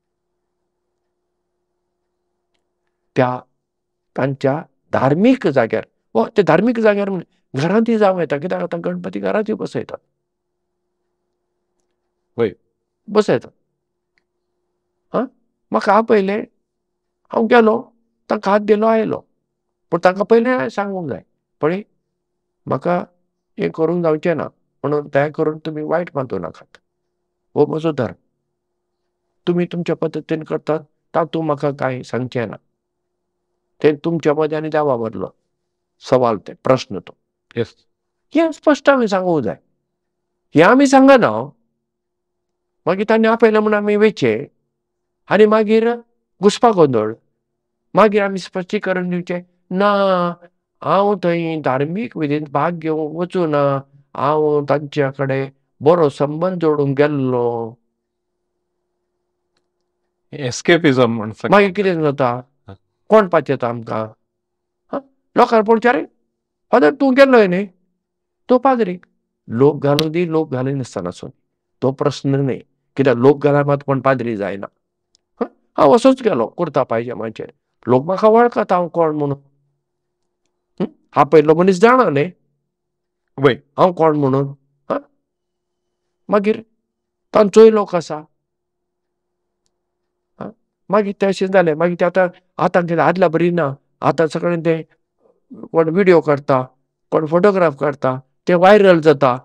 त्या तांच्या धार्मीक जाग्यार वा ते धार्मीक जाग्यार घरांतय जावं येता, कित्याक आतां गणपती घरांतय बसयतात, वय बसयतात. हां म्हाका आपयलें, हांव गेलो, तांकां हात दिलो आयलो, पूण तांकां पयलें सांगूंक जाय पळय म्हाका हें करूंक जावचें ना म्हणून दया करून तुमी वायट मानूं नाकात, हो म्हजो धर्म, तुमी तुमच्या पद्दतीन करतात तातूंत म्हाका कांय सांगचें ना, तें तुमच्या मदें आनी देवा मदलो सवाल, तें प्रस्न तो. येस हें स्पश्ट आमी सांगूंक जाय. हें आमी सांगना, मागीर तांणी आपयलें म्हूण आमी वयचें आनी मागीर घुसपा गोंदळ, मागीर आमी स्पश्टीकरण दिवचें ना हांव थंय धार्मीक विधींत भाग घेवंक वचूं ना, हांव तांच्या कडेन बरो संबंद जोडूंक गेल्लो. एस्केपिझम म्हण मागीर कितें जाता, कोण पाचयता आमकां, लोकांक पळोवचें अरे फादर तूं गेल्लोय न्ही, तूं पाद्री. लोक घालूं दी लोक घालिनासतना आसूं तो प्रस्न न्हय, कित्याक लोक घाल्यार मात कोण पाद्री जायना. हांव असोच गेलो कुर्ता पायजमाचेर, लोक म्हाका वळखता हांव कोण म्हणून, आपयल्लो मनीस जाणा न्ही वय हांव कोण म्हणून. मागीर तांचोय लोक आसा, मागीर तें अशें जालें. मागीर तें आतां आतां कितें आदल्या बरी ना, आतां सगळें तें कोण विडियो काडटा कोण फोटोग्राफ काडटा, तें व्हायरल जाता,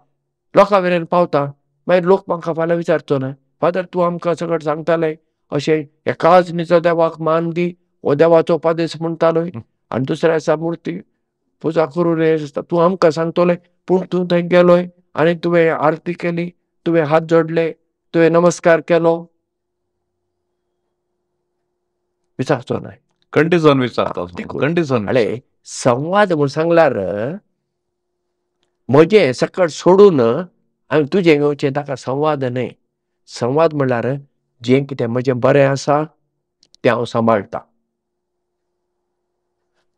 लोकां मेरेन पावता. मागीर लोक म्हाका फाल्यां विचारचो ना फादर तूं आमकां सगळें सांगतालें अशें एकाच निजो देवाक मान दी, हो देवाचो पादेस म्हणटालोय आनी दुसऱ्या दिसा मुर्ती पुजा करूं नये तूं आमकां सांगतलोय, पूण तूं थंय गेलोय आनी तुवें आरती केली, तुवें हात जोडले, तुवें नमस्कार केलो, विचारचो न्हय. कंडिजन विचारता, कंडिजन. अरे संवाद म्हूण सांगल्यार म्हजें सकट सोडून हांवें तुजें घेवचें ताका संवाद न्हय. संवाद म्हणल्यार जें कितें म्हजें बरें आसा तें हांव सांबाळटा,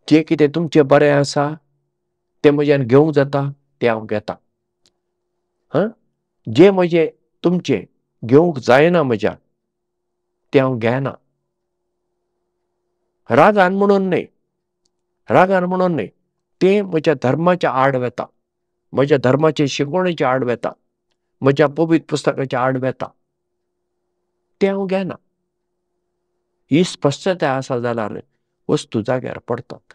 जें कितें तुमचें बरें आसा तें म्हज्यान घेवंक जाता तें हांव घेता, हां जें म्हजें तुमचें घेवंक जायना म्हज्यान तें हांव घेना. रागान म्हणून न्हय, रागान म्हणून न्हय, तें म्हज्या धर्माच्या आड वता, म्हज्या धर्माचे शिकवणेच्या आड वता, म्हज्या पवित्र पुस्तकाच्या आड वता, तें हांव घेना. ही स्पश्टताय आसा जाल्यार वस्तू जाग्यार पडतात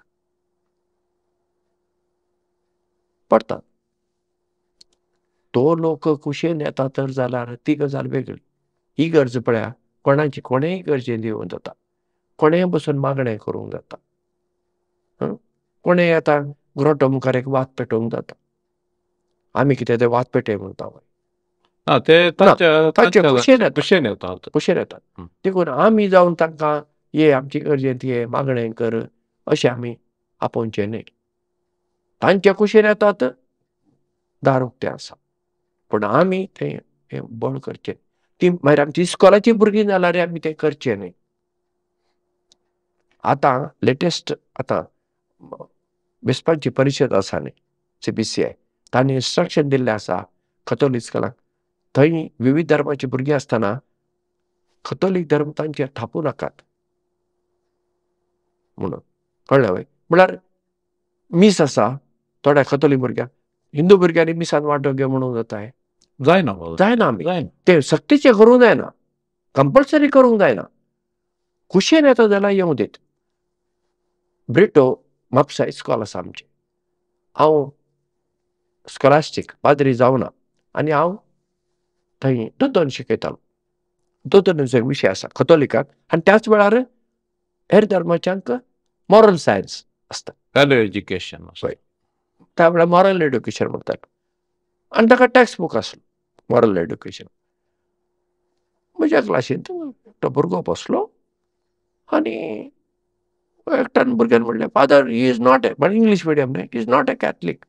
पडतात. तो लोक कुशेन येता तर जाल्यार ती गजाल वेगळी. ही गरज पळया कोणाची कोणेय गरजेन येवंक जाता, कोणेय बसून मागणें करूंक जाता, कोणेय आतां ग्रोटो मुखार एक वात पेटोवंक जाता. आमी कितें ते वात पेटय म्हणटा, तांचे कुशेन येतात, कुशेन येतात. देखून आमी जावन तांकां ये आमची गरजेंत ये मागणें कर अशें आमी आपोवचें न्हय. तांच्या कुशेन येतात, दार उक्तें आसा, पूण आमी तें बळ करचें. ती मागीर आमची इस्कॉलाची भुरगीं जाल्यार आमी तें करचें न्हय. आतां लेटेस्ट आतां बिस्पांची परिशद आसा न्ही, CBCI, तांणी इन्स्ट्रक्शन दिल्लें आसा कथोलीक इस्कॉलाक, थंय विविध धर्माची भुरगीं आसतना कथोलीक धर्म तांचेर थापूं नाकात म्हणून. कळ्ळें वय? म्हळ्यार मीस आसा थोड्या कथोलीक भुरग्यांक, हिंदू भुरग्यांनी मिसान वांटो घे म्हणूंक जाता? जायना, जायना. आमी तें सक्तीचें करूंक जायना, कंपल्सरी करूंक जायना. कुशेन येता जाल्यार येवं दीत. ब्रिटो म्हापसा इस्कॉल आसा आमचें. हांव स्कॉलास्टीक पाद्री जावना आनी हांव थंय दोतोन शिकयतालो. दोतोन विशय आसा कथोलिकाक आनी त्याच वेळार हेर धर्माच्यांक मॉरल सायन्स आसता, व्हॅल्यू एज्युकेशन. हय, त्या वेळार मॉरल एड्युकेशन म्हणटात आनी ताका टॅक्स्ट बूक आसलो मॉरल एड्युकेशन. म्हज्या क्लासींत एकटो भुरगो बसलो आनी एकट्यान भुरग्यान म्हणलें, father he is not a, but English medium न्हय, he is not a Catholic.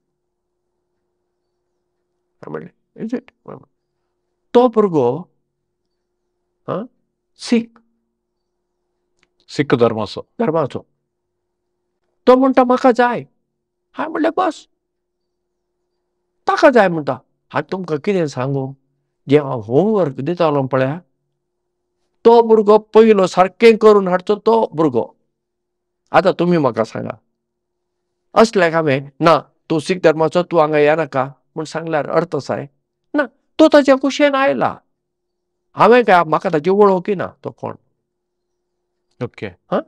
म्हणलें is it? तो भुरगो सीख, सीख धर्माचो, धर्माचो. तो म्हणटा म्हाका जाय. हांवें म्हणलें बस, ताका जाय म्हणटा. आनी तुमकां कितें सांगू, जें हांव होमवर्क दितालो पळया, तो भुरगो पयलो सारकें करून हाडचो तो भुरगो. आतां तुमी म्हाका सांगा, असल्याक हांवें ना तूं सीख धर्माचो तूं हांगा येनाका म्हूण सांगल्यार अर्थ आसा? ना, तो ताच्या कुशेन आयला. हांवें काय म्हाका ताची वळखी ना तो कोण. ओके, हां,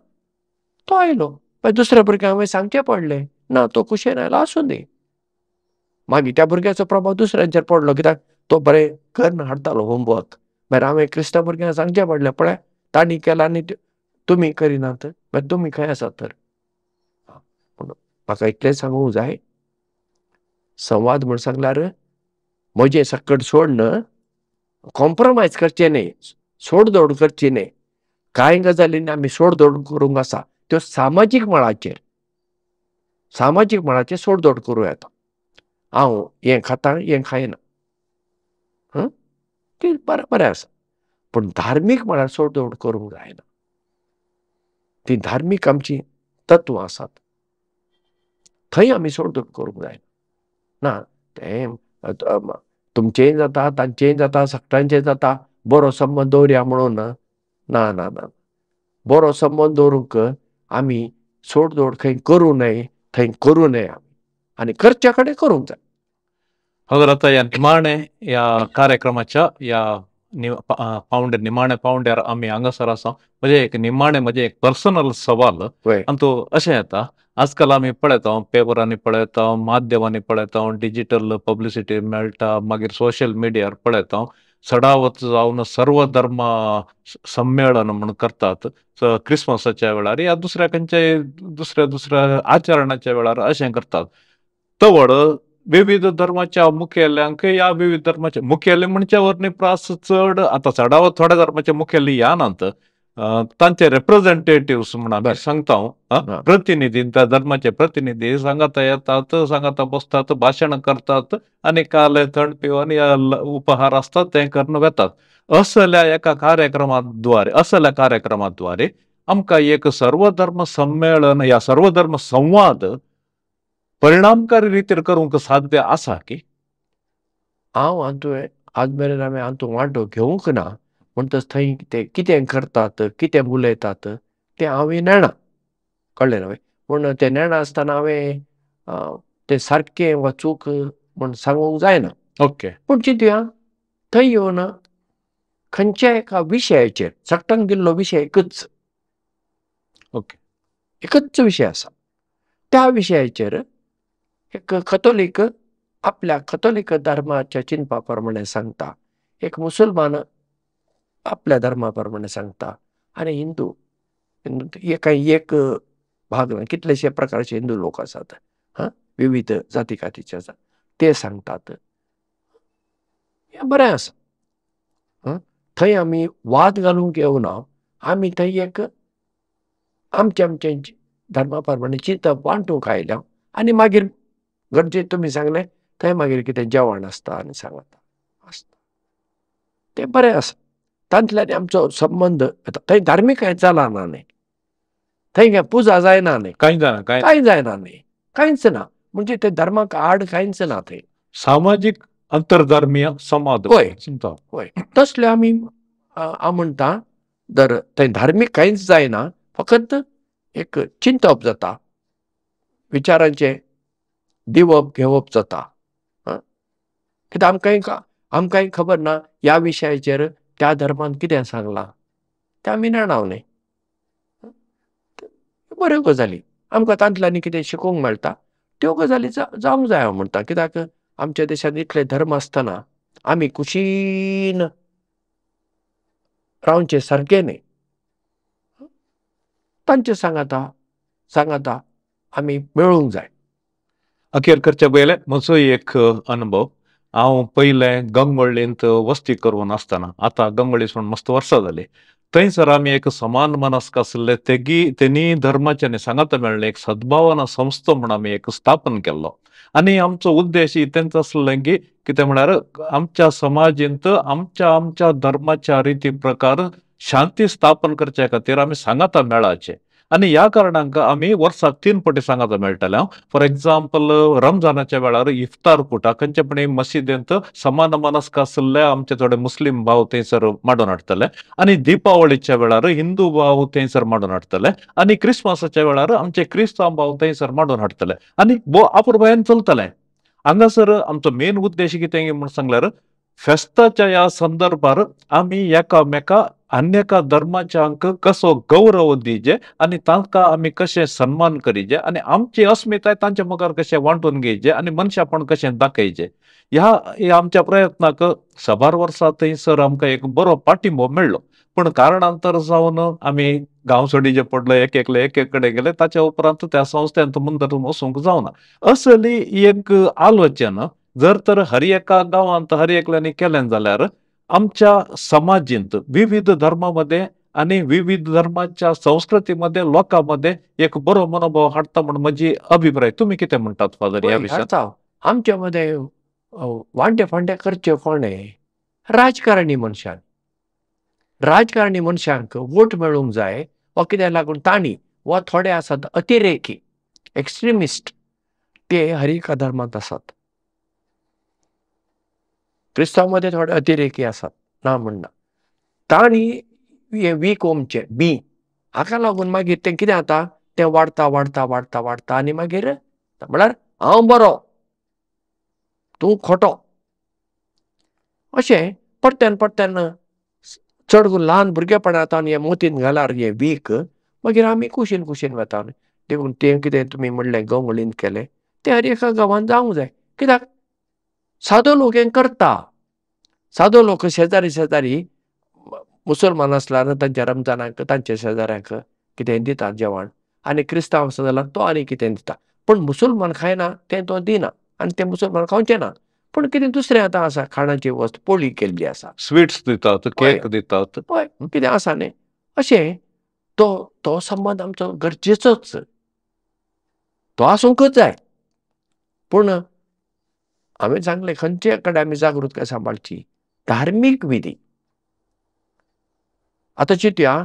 तो आयलो. मागीर दुसऱ्या भुरग्यांक हांवें सांगचें पडलें, ना तो कुशेन आयलो, आसूं दी. मागीर त्या भुरग्याचो प्रभाव दुसऱ्यांचेर पडलो, कित्याक तो बरें करून हाडटालो होमवर्क. मागीर हांवें क्रिस्तांव भुरग्यांक सांगचें पडलें, पळय तांणी केलां आनी तुमी करिनात, मागीर तुमी खंय आसात तर? पूण म्हाका इतलें सांगूंक जाय, संवाद म्हूण सांगल्यार म्हजें सकट सोडन कॉम्प्रोमायज करचें न्हय, सोडदोड करची न्हय. कांय गजालींनी आमी सोडदोड करूंक आसा त्यो सामाजीक मळाचेर, सामाजीक मळाचेर सोडदोड करूं येता. हांव हें खाता हें खायना, तें बरें बरें आसा, पूण धार्मीक मळार सोडदोड करूंक जायना. ती धार्मीक आमची तत्वां आसात, थंय आमी सोडदोड करूंक जायना. ना तें तुमचेंय जाता, तांचेंय जाता, सगळ्यांचें जाता, बरो संबंद दवरया म्हणून ना ना ना ना, बरो संबंद दवरूंक आमी सोडदोड खंय करूं नये, थंय करूं नये आमी, आनी करच्या कडेन करूंक जाय. हजर आतां ह्या निमाणे ह्या कार्यक्रमाच्या ह्या पावंड्यार, निमाणे पावंड्यार आमी हांगासर आसा. म्हजें एक निमाणे, म्हजें एक पर्सनल सवाल आनी तो अशें येता, आजकाल आमी पळयता, पेपरांनी पळयता, माध्यमांनी पळयता, डिजिटल पब्लिसिटी मेळटा, मागीर सोशल मिडियार पळयता, सडावत जावन सर्व धर्म संमेलन म्हूण करतात क्रिसमसाच्या वेळार या दुसऱ्या खंयच्याय दुसऱ्या दुसऱ्या आचरणाच्या वेळार अशें करतात. तवळ विविध धर्माच्या मुखेल्यांक या विविध धर्माचे मुखेले म्हणचे वरनी प्रास चड आतां चडावत थोड्या धर्माचे मुखेली ह्या नात, तांचे रेप्रेझेंटेटिव्स म्हण आमी सांगता, प्रतिनिधी, त्या धर्माचे प्रतिनिधी सांगाता येतात, सांगाता बसतात, भाशणां करतात आनी काले थंड पिवन उपहार आसतात तें करून वेतात. असल्या एका कार्यक्रमाद्वारे, असल्या कार्यक्रमाद्वारे आमकां एक सर्वधर्म संमेलन या सर्वधर्म संवाद परिणामकारी रितीर करूंक साध्य आसा की? हांव हातूंत आज मेरेन हांवें हातूंत वांटो घेवंक ना, म्हणटच थंय ते कितें करतात कितें उलयतात तें हांवें नेणा, कळ्ळें न्हय? पूण तें नेणा आसतना हांवें तें सारकें वा चूक म्हूण सांगूंक जायना. ओके, पूण चिंतया थंय येवन खंयच्या एका विशयाचेर सगळ्यांक दिल्लो विशय एकूच, ओके, एकच विशय आसा. त्या विशयाचेर एक कथोलीक आपल्या कथोलीक धर्माच्या चिंतपा प्रमाणे सांगता, एक मुसलमान आपल्या धर्मा प्रमाणे सांगता, आनी हिंदू कांय एक भाग ना, कितलेशे प्रकारचे हिंदू लोक आसात, हां, विविध जाती कातीचे आसात, ते सांगतात. हें बरें आसा. थंय आमी वाद घालूंक येवना, आमी थंय एक आमचे आमचे धर्मा प्रमाणे चिंतप वांटूंक आयल्या आनी मागीर गरजे तुमी सांगलें थंय मागीर कितें जेवण आसता आनी सांगता आसता, तें बरें आसा. तातूंतल्यान आमचो संबंद येता. थंय धार्मीक कांय चलना न्ही, थंय काय पुजा जायना न्ही, कांय जायना, कांय जायना न्ही, कांयच ना. म्हणजे ते धर्माक आड कांयच ना थंय. सामाजीक अंतरधर्मीय संवाद. हय हय, तसले आमी हांव म्हणटा जर थंय धार्मीक कांयच जायना, फकत एक चिंतप जाता, विचारांचें दिवप घेवप जाता. कित्याक आमकांय खबर ना ह्या विशयाचेर त्या धर्मान कितें सांगलां तें आमी जाणा न्ही. बऱ्यो गजाली आमकां तातूंतल्यान कितें शिकूंक मेळटा, त्यो गजाली जावंक जाय हांव म्हणटा. कित्याक आमच्या देशांत इतले धर्म आसतना आमी कुशीन रावचें सारकें न्ही. तांचे सांगाता सांगाता आमी मेळूंक जाय. अखेर करच्या पयलें म्हजो एक अनुभव. हांव पयलें गंगोळ्ळींत वस्ती करून आसतना, आतां गंगोळ्ळी सोडून मस्त वर्सां जालीं, थंयसर आमी एक समान मनस्क आशिल्ले तेगी तेनी धर्माच्यानी सांगाता मेळ्ळें एक सद्भावना संस्था म्हूण आमी एक स्थापन केल्लो. आनी आमचो उद्देश तेंचो आसलें की कितें म्हळ्यार आमच्या समाजींत आमच्या आमच्या धर्माच्या रिती प्रकार शांती स्थापन करच्या खातीर आमी सांगाता मेळाचे. आनी ह्या कारणांक आमी वर्साक 3 पटी सांगाता मेळटाले. हांव फॉर एग्जाम्पल रमजानाच्या वेळार इफ्तार कुटा खंयचेपणी मशिदींत समान मनस्क आशिल्ले आमचे थोडे मुस्लीम भाव थंयसर मांडून हाडटले, आनी दिपावळीच्या वेळार हिंदू भाव थंयसर मांडून हाडटले, आनी क्रिसमसाच्या वेळार आमचे क्रिस्तांव भाव थंयसर मांडून हाडटले, आनी भोव अपुरबायेन चलतले. हांगासर आमचो मेन उद्देश कितें म्हूण सांगल्यार फेस्ताच्या ह्या संदर्भार आमी एकामेका अन्य धर्माच्यांक कसो गौरव दिजे आनी तांकां आमी कशें सन्मान करीजे आनी आमची अस्मिताय तांच्या मुखार कशें वांटून घेयचे आनी मनशापण कशें दाखयचे, ह्या आमच्या प्रयत्नाक साबार वर्सां थंयसर आमकां एक बरो पाठिंबो मेळ्ळो. पूण कारणांतर जावन आमी गांव सोडीचे पडलो, एक एकले एक एक कडेन गेले, ताच्या उपरांत त्या संस्थेंत मुंदर वचूंक जावना. असली एक आलोचना जर तर हर एका गांवांत हर एकल्यांनी केलें जाल्यार आमच्या समाजींत विविध धर्मामध्ये आनी विविध धर्माच्या संस्कृतीमध्ये लोकां मदें एक बरो मनोभाव हाडटा म्हूण म्हजी अभिप्राय. तुमी कितें म्हणटात फादर ह्या विशयान? आमच्या मदें वांटे फांटे करचे कोणें? राजकारणी मनशान. राजकारणी मनशांक वोट मेळूंक जाय वा कित्याक लागून तांणी वा थोडे आसात अतिरेकी एक्स्ट्रिमिस्ट, ते हर एका धर्मांत आसात. क्रिस्तांव मध्ये थोडे अतिरेकी आसात, ना म्हणना, तांणी हें वीक ओमचें बी हाका लागून मागीर तें कितें जाता, तें वाडटा वाडटा वाडटा वाडटा आनी मागीर म्हळ्यार हांव बरो तूं खोटो अशें परत्यान परत्यान चड करून ल्हान भुरगेपणांत हें मोतीन घाल्यार हें वीक मागीर आमी कुशीन कुशीन वता. देखून तें कितें तुमी म्हणलें गंवळीन केलें तें हर एका गांवांत जावंक जाय. कित्याक सादो लोक हें करता. सादो लोक शेजारी शेजारी मुसलमान आसल्यार तांच्या रमजानाक तांच्या शेजाऱ्यांक कितें दिता जेवण, आनी क्रिस्तांव आसा जाल्यार तो आनी कितें दिता. पूण मुसलमान खायना तें तो दिना आनी तें मुसलमान खावचें ना. पूण कितें दुसरें आतां आसा खाणाची वस्त पोळी केल्ली आसा, स्वीट्स दितात, केक दितात, हय कितें आसा न्ही. अशें तो तो संबंद आमचो गरजेचोच, तो आसूंकच जाय. पूण हांवें सांगलें खंयचे कडेन आमी जागृताय सांबाळची धार्मीक विधी. आतां चिंतया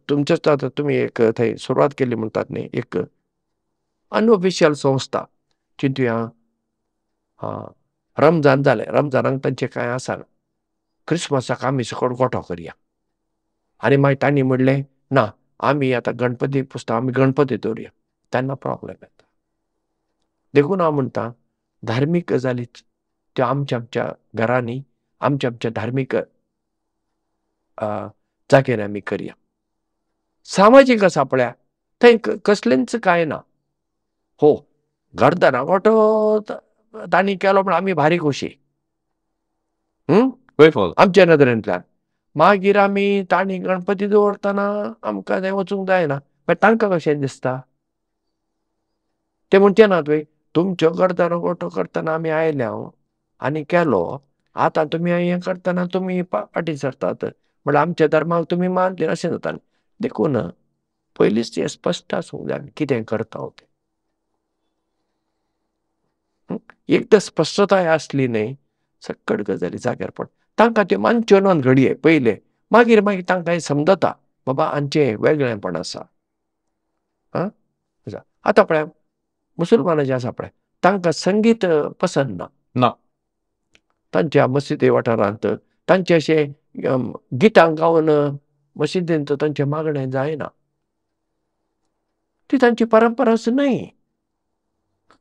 तुमचेच आतां तुमी एक थंय सुरवात केली म्हणटात न्ही, एक अनऑफिशियल संस्था. चिंतुया रमजान जालें, रमजानाक तांचें कांय आसना, क्रिसमसाक आमी सकट गोठो करया आनी मागीर तांणी म्हणलें ना आमी आतां गणपती पुजता आमी गणपती दवरुया, तेन्ना प्रॉब्लेम येता. देखून हांव म्हणटा धार्मीक गजाली त्यो आमच्या आमच्या घरांनी आमच्या आमच्या धार्मीक जाग्यार आमी करया. सामाजीक आसा पळया थंय कसलेंच कांय ना. हो गर्दना गोटो तांणी केलो म्हण आमी भारी खोशी आमच्या नदरेंतल्यान. मागीर आमी तांणी गणपती दवरतना आमकां थंय वचूंक जायना, पण तांकां कशें दिसता ते म्हणचे नात न्हय, तुमच्यो गर्दना गोटो करतना आमी आयल्या आनी केलो, आतां तुमी हें करतना तुमी फाटीं सरतात म्हणल्यार आमच्या धर्माक तुमी मान दिना अशें जाता. देखून पयलींच तें स्पश्ट आसूंक जाय आमी कितें करता तें. एकदां स्पश्टताय आसली न्हय सकट गजाली जाग्यार पडटा. तांकां त्यो मानच्यो ना घडये पयलें, मागीर मागीर तांकां समजता बाबा हांचें वेगळेंपण आसा. आं आतां पळय मुसलमानाचें आसा पळय, तांकां संगीत पसंत ना. तांच्या मशिदी वाठारांत तांचे अशें गितां गावन मशिदींत तांचें मागणें जायना, ती तांची परंपराच न्हय.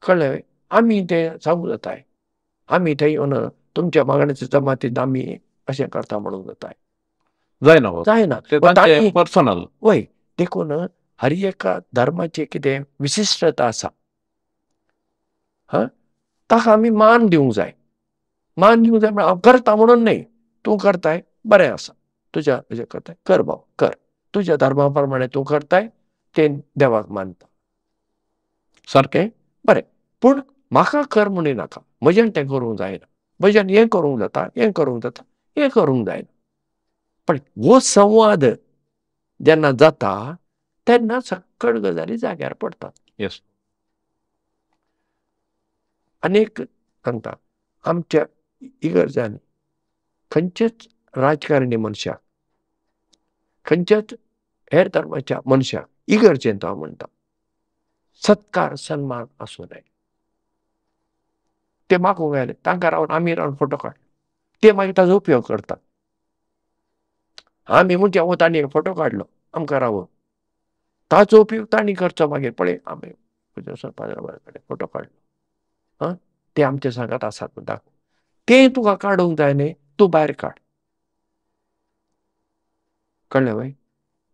कळ्ळें? आमी तें सांगूंक जाताय, आमी थंय येवन तुमच्या मागण्याच्या जमातींत आमी अशें करता म्हणूंक जाताय, जायना जायना पर्सनल. वय, देखून हर एका धर्माचें कितें विशिश्टता आसा, हां ताका आमी मान दिवंक जाय. मान दिवंक जाय म्हळ्यार हांव करता म्हणून न्हय, तूं करताय बरें आसा, तुज्या अशें करताय कर बाबा कर, तुज्या धर्मा प्रमाणे तूं करताय तें देवाक मानता सारकें बरें. पूण म्हाका कर म्हणू नाका, म्हज्यान तें करूंक जायना, म्हज्यान हें करूंक जाता, हें करूंक जाता, हें करूंक जायना. पण हो संवाद जेन्ना जाता तेन्ना सकळ गजाली जाग्यार पडटात. येस. आनी एक सांगता, आमच्या इगर्जांनी खंयच्याच राजकारणी मनशाक, खंयच्याच हेर धर्माच्या मनशाक इगर्जेंत हांव म्हणटा सत्कार सन्मान आसूं नये. ते मागूंक आयले तांकां रावन आमी रावन फोटो काडलो, ते मागीर ताजो उपयोग करतात. आमी म्हणजे हांव तांणी एक फोटो काडलो आमकां रावन, ताचो उपयोग तांणी करचो. मागीर पळय आमी कडेन फोटो काडलो, आं ते आमचे सांगात आसात म्हण दाखोव, तें तुका काडूंक जाय न्ही, तूं भायर काड. कळ्ळें वय?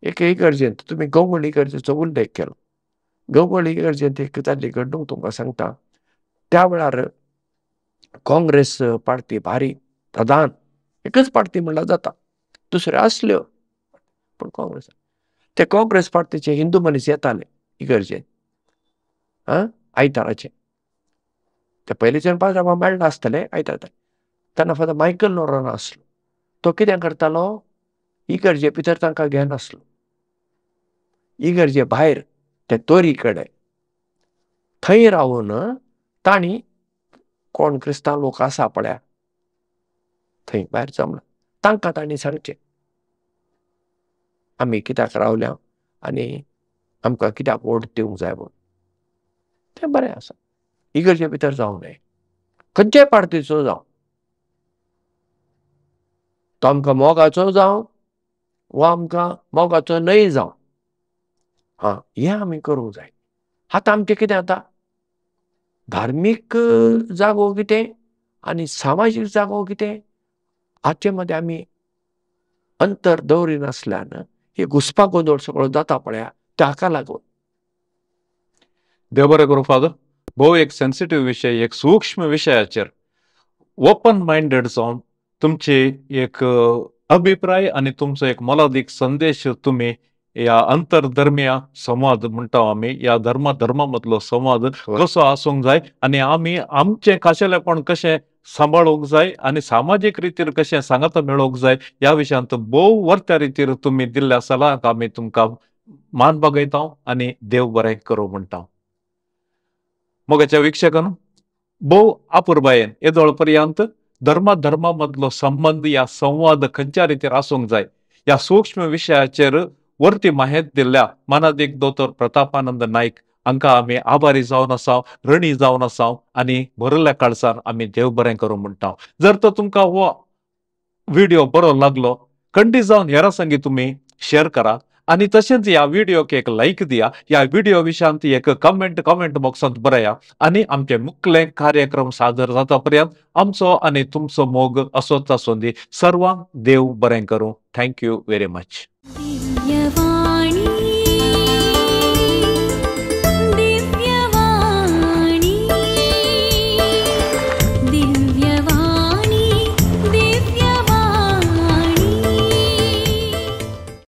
एक इगर्जेंत तुमी गंवळ इगर्जेचो उल्लेख केलो, गंवळ इगर्जेंत एक जाल्ली घडणूक तुमकां सांगता. त्या वेळार काँग्रेस पार्टी भारी प्रधान, एकच पार्टी म्हणल्यार जाता, दुसऱ्यो आसल्यो पूण काँग्रेस, ते काँग्रेस पार्टीचे हिंदू मनीस येताले इगर्जेंत, आं आयताराचे, ते पयलींच्यान पाद्रावां मेळना आसतले आयतार. तेन्ना फादर मायकल नोरोन्हा आसलो, तो कितें करतालो, इगर्जे भितर तांकां घेनासलो, इगर्जे भायर ते तोरी कडेन थंय रावन तांणी कोण क्रिस्तांव लोक आसा पळया थंय भायर जमला तांकां तांणी सांगचें आमी कित्याक रावल्या आनी आमकां कित्याक वोट दिवंक जाय म्हूण. तें बरें आसा, इगर्जे भितर जावं नये, खंयच्याय पार्टीचो जावं, तो आमकां मोगाचो जावं वा आमकां मोगाचो न्हय जावं, हां हें आमी करूंक जाय. आतां आमचें कितें जाता, धार्मीक जागो कितें आनी सामाजीक जागो कितें हाचे मदें आमी अंतर दवरिनासल्यान हे घुसपा गोंदळ सगळो जाता पळया ताका लागून. देव बरें करूं फादर, भोव एक सेन्सिटीव विशय, एक सूक्ष्म विशयाचेर ओपन मायंडेड जावन तुमची एक अभिप्राय आनी तुमचो एक मोलादीक संदेश तुमी ह्या अंतरधर्मीय संवाद म्हणटा आमी, ह्या धर्मा धर्मा मदलो संवाद कसो आसूंक जाय आनी आमी आमचें खाशेलेपण कशें सांबाळूंक जाय आनी सामाजीक रितीर कशें सांगाता मेळोवंक जाय ह्या विशयांत भोव वर्त्या रितीर तुमी दिल्ल्या सलाहाक आमी तुमकां मान बागयता आनी देव बरें करूं म्हणटा. मोगाच्या वीक्षकान भोव आपुरबायेन येदोळ पर्यंत धर्मा धर्मा मदलो संबंद या संवाद खंयच्या रितीर आसूंक जाय ह्या सूक्ष्म विशयाचेर वर्ती माहेत दिल्ल्या मानादीक दोतोर प्रतापानंद नायक हांकां आमी आभारी जावन आसा, ऋणी जावन आसा आनी भरिल्ल्या काळसान आमी देव बरें करूं म्हणटा. जर तर तुमकां हो व्हिडिओ बरो लागलो खंडीत जावन हेरां संगी तुमी शेअर करा आनी तशेंच ह्या व्हिडियोक एक लायक दिया, ह्या व्हिडिओ विशयांत एक कमेंट कमेंट बॉक्सांत बरया आनी आमचे मुखले कार्यक्रम सादर जाता पर्यंत आमचो आनी तुमचो मोग असोच आसूं दी. सर्वांक देव बरें करूं. Thank you very much.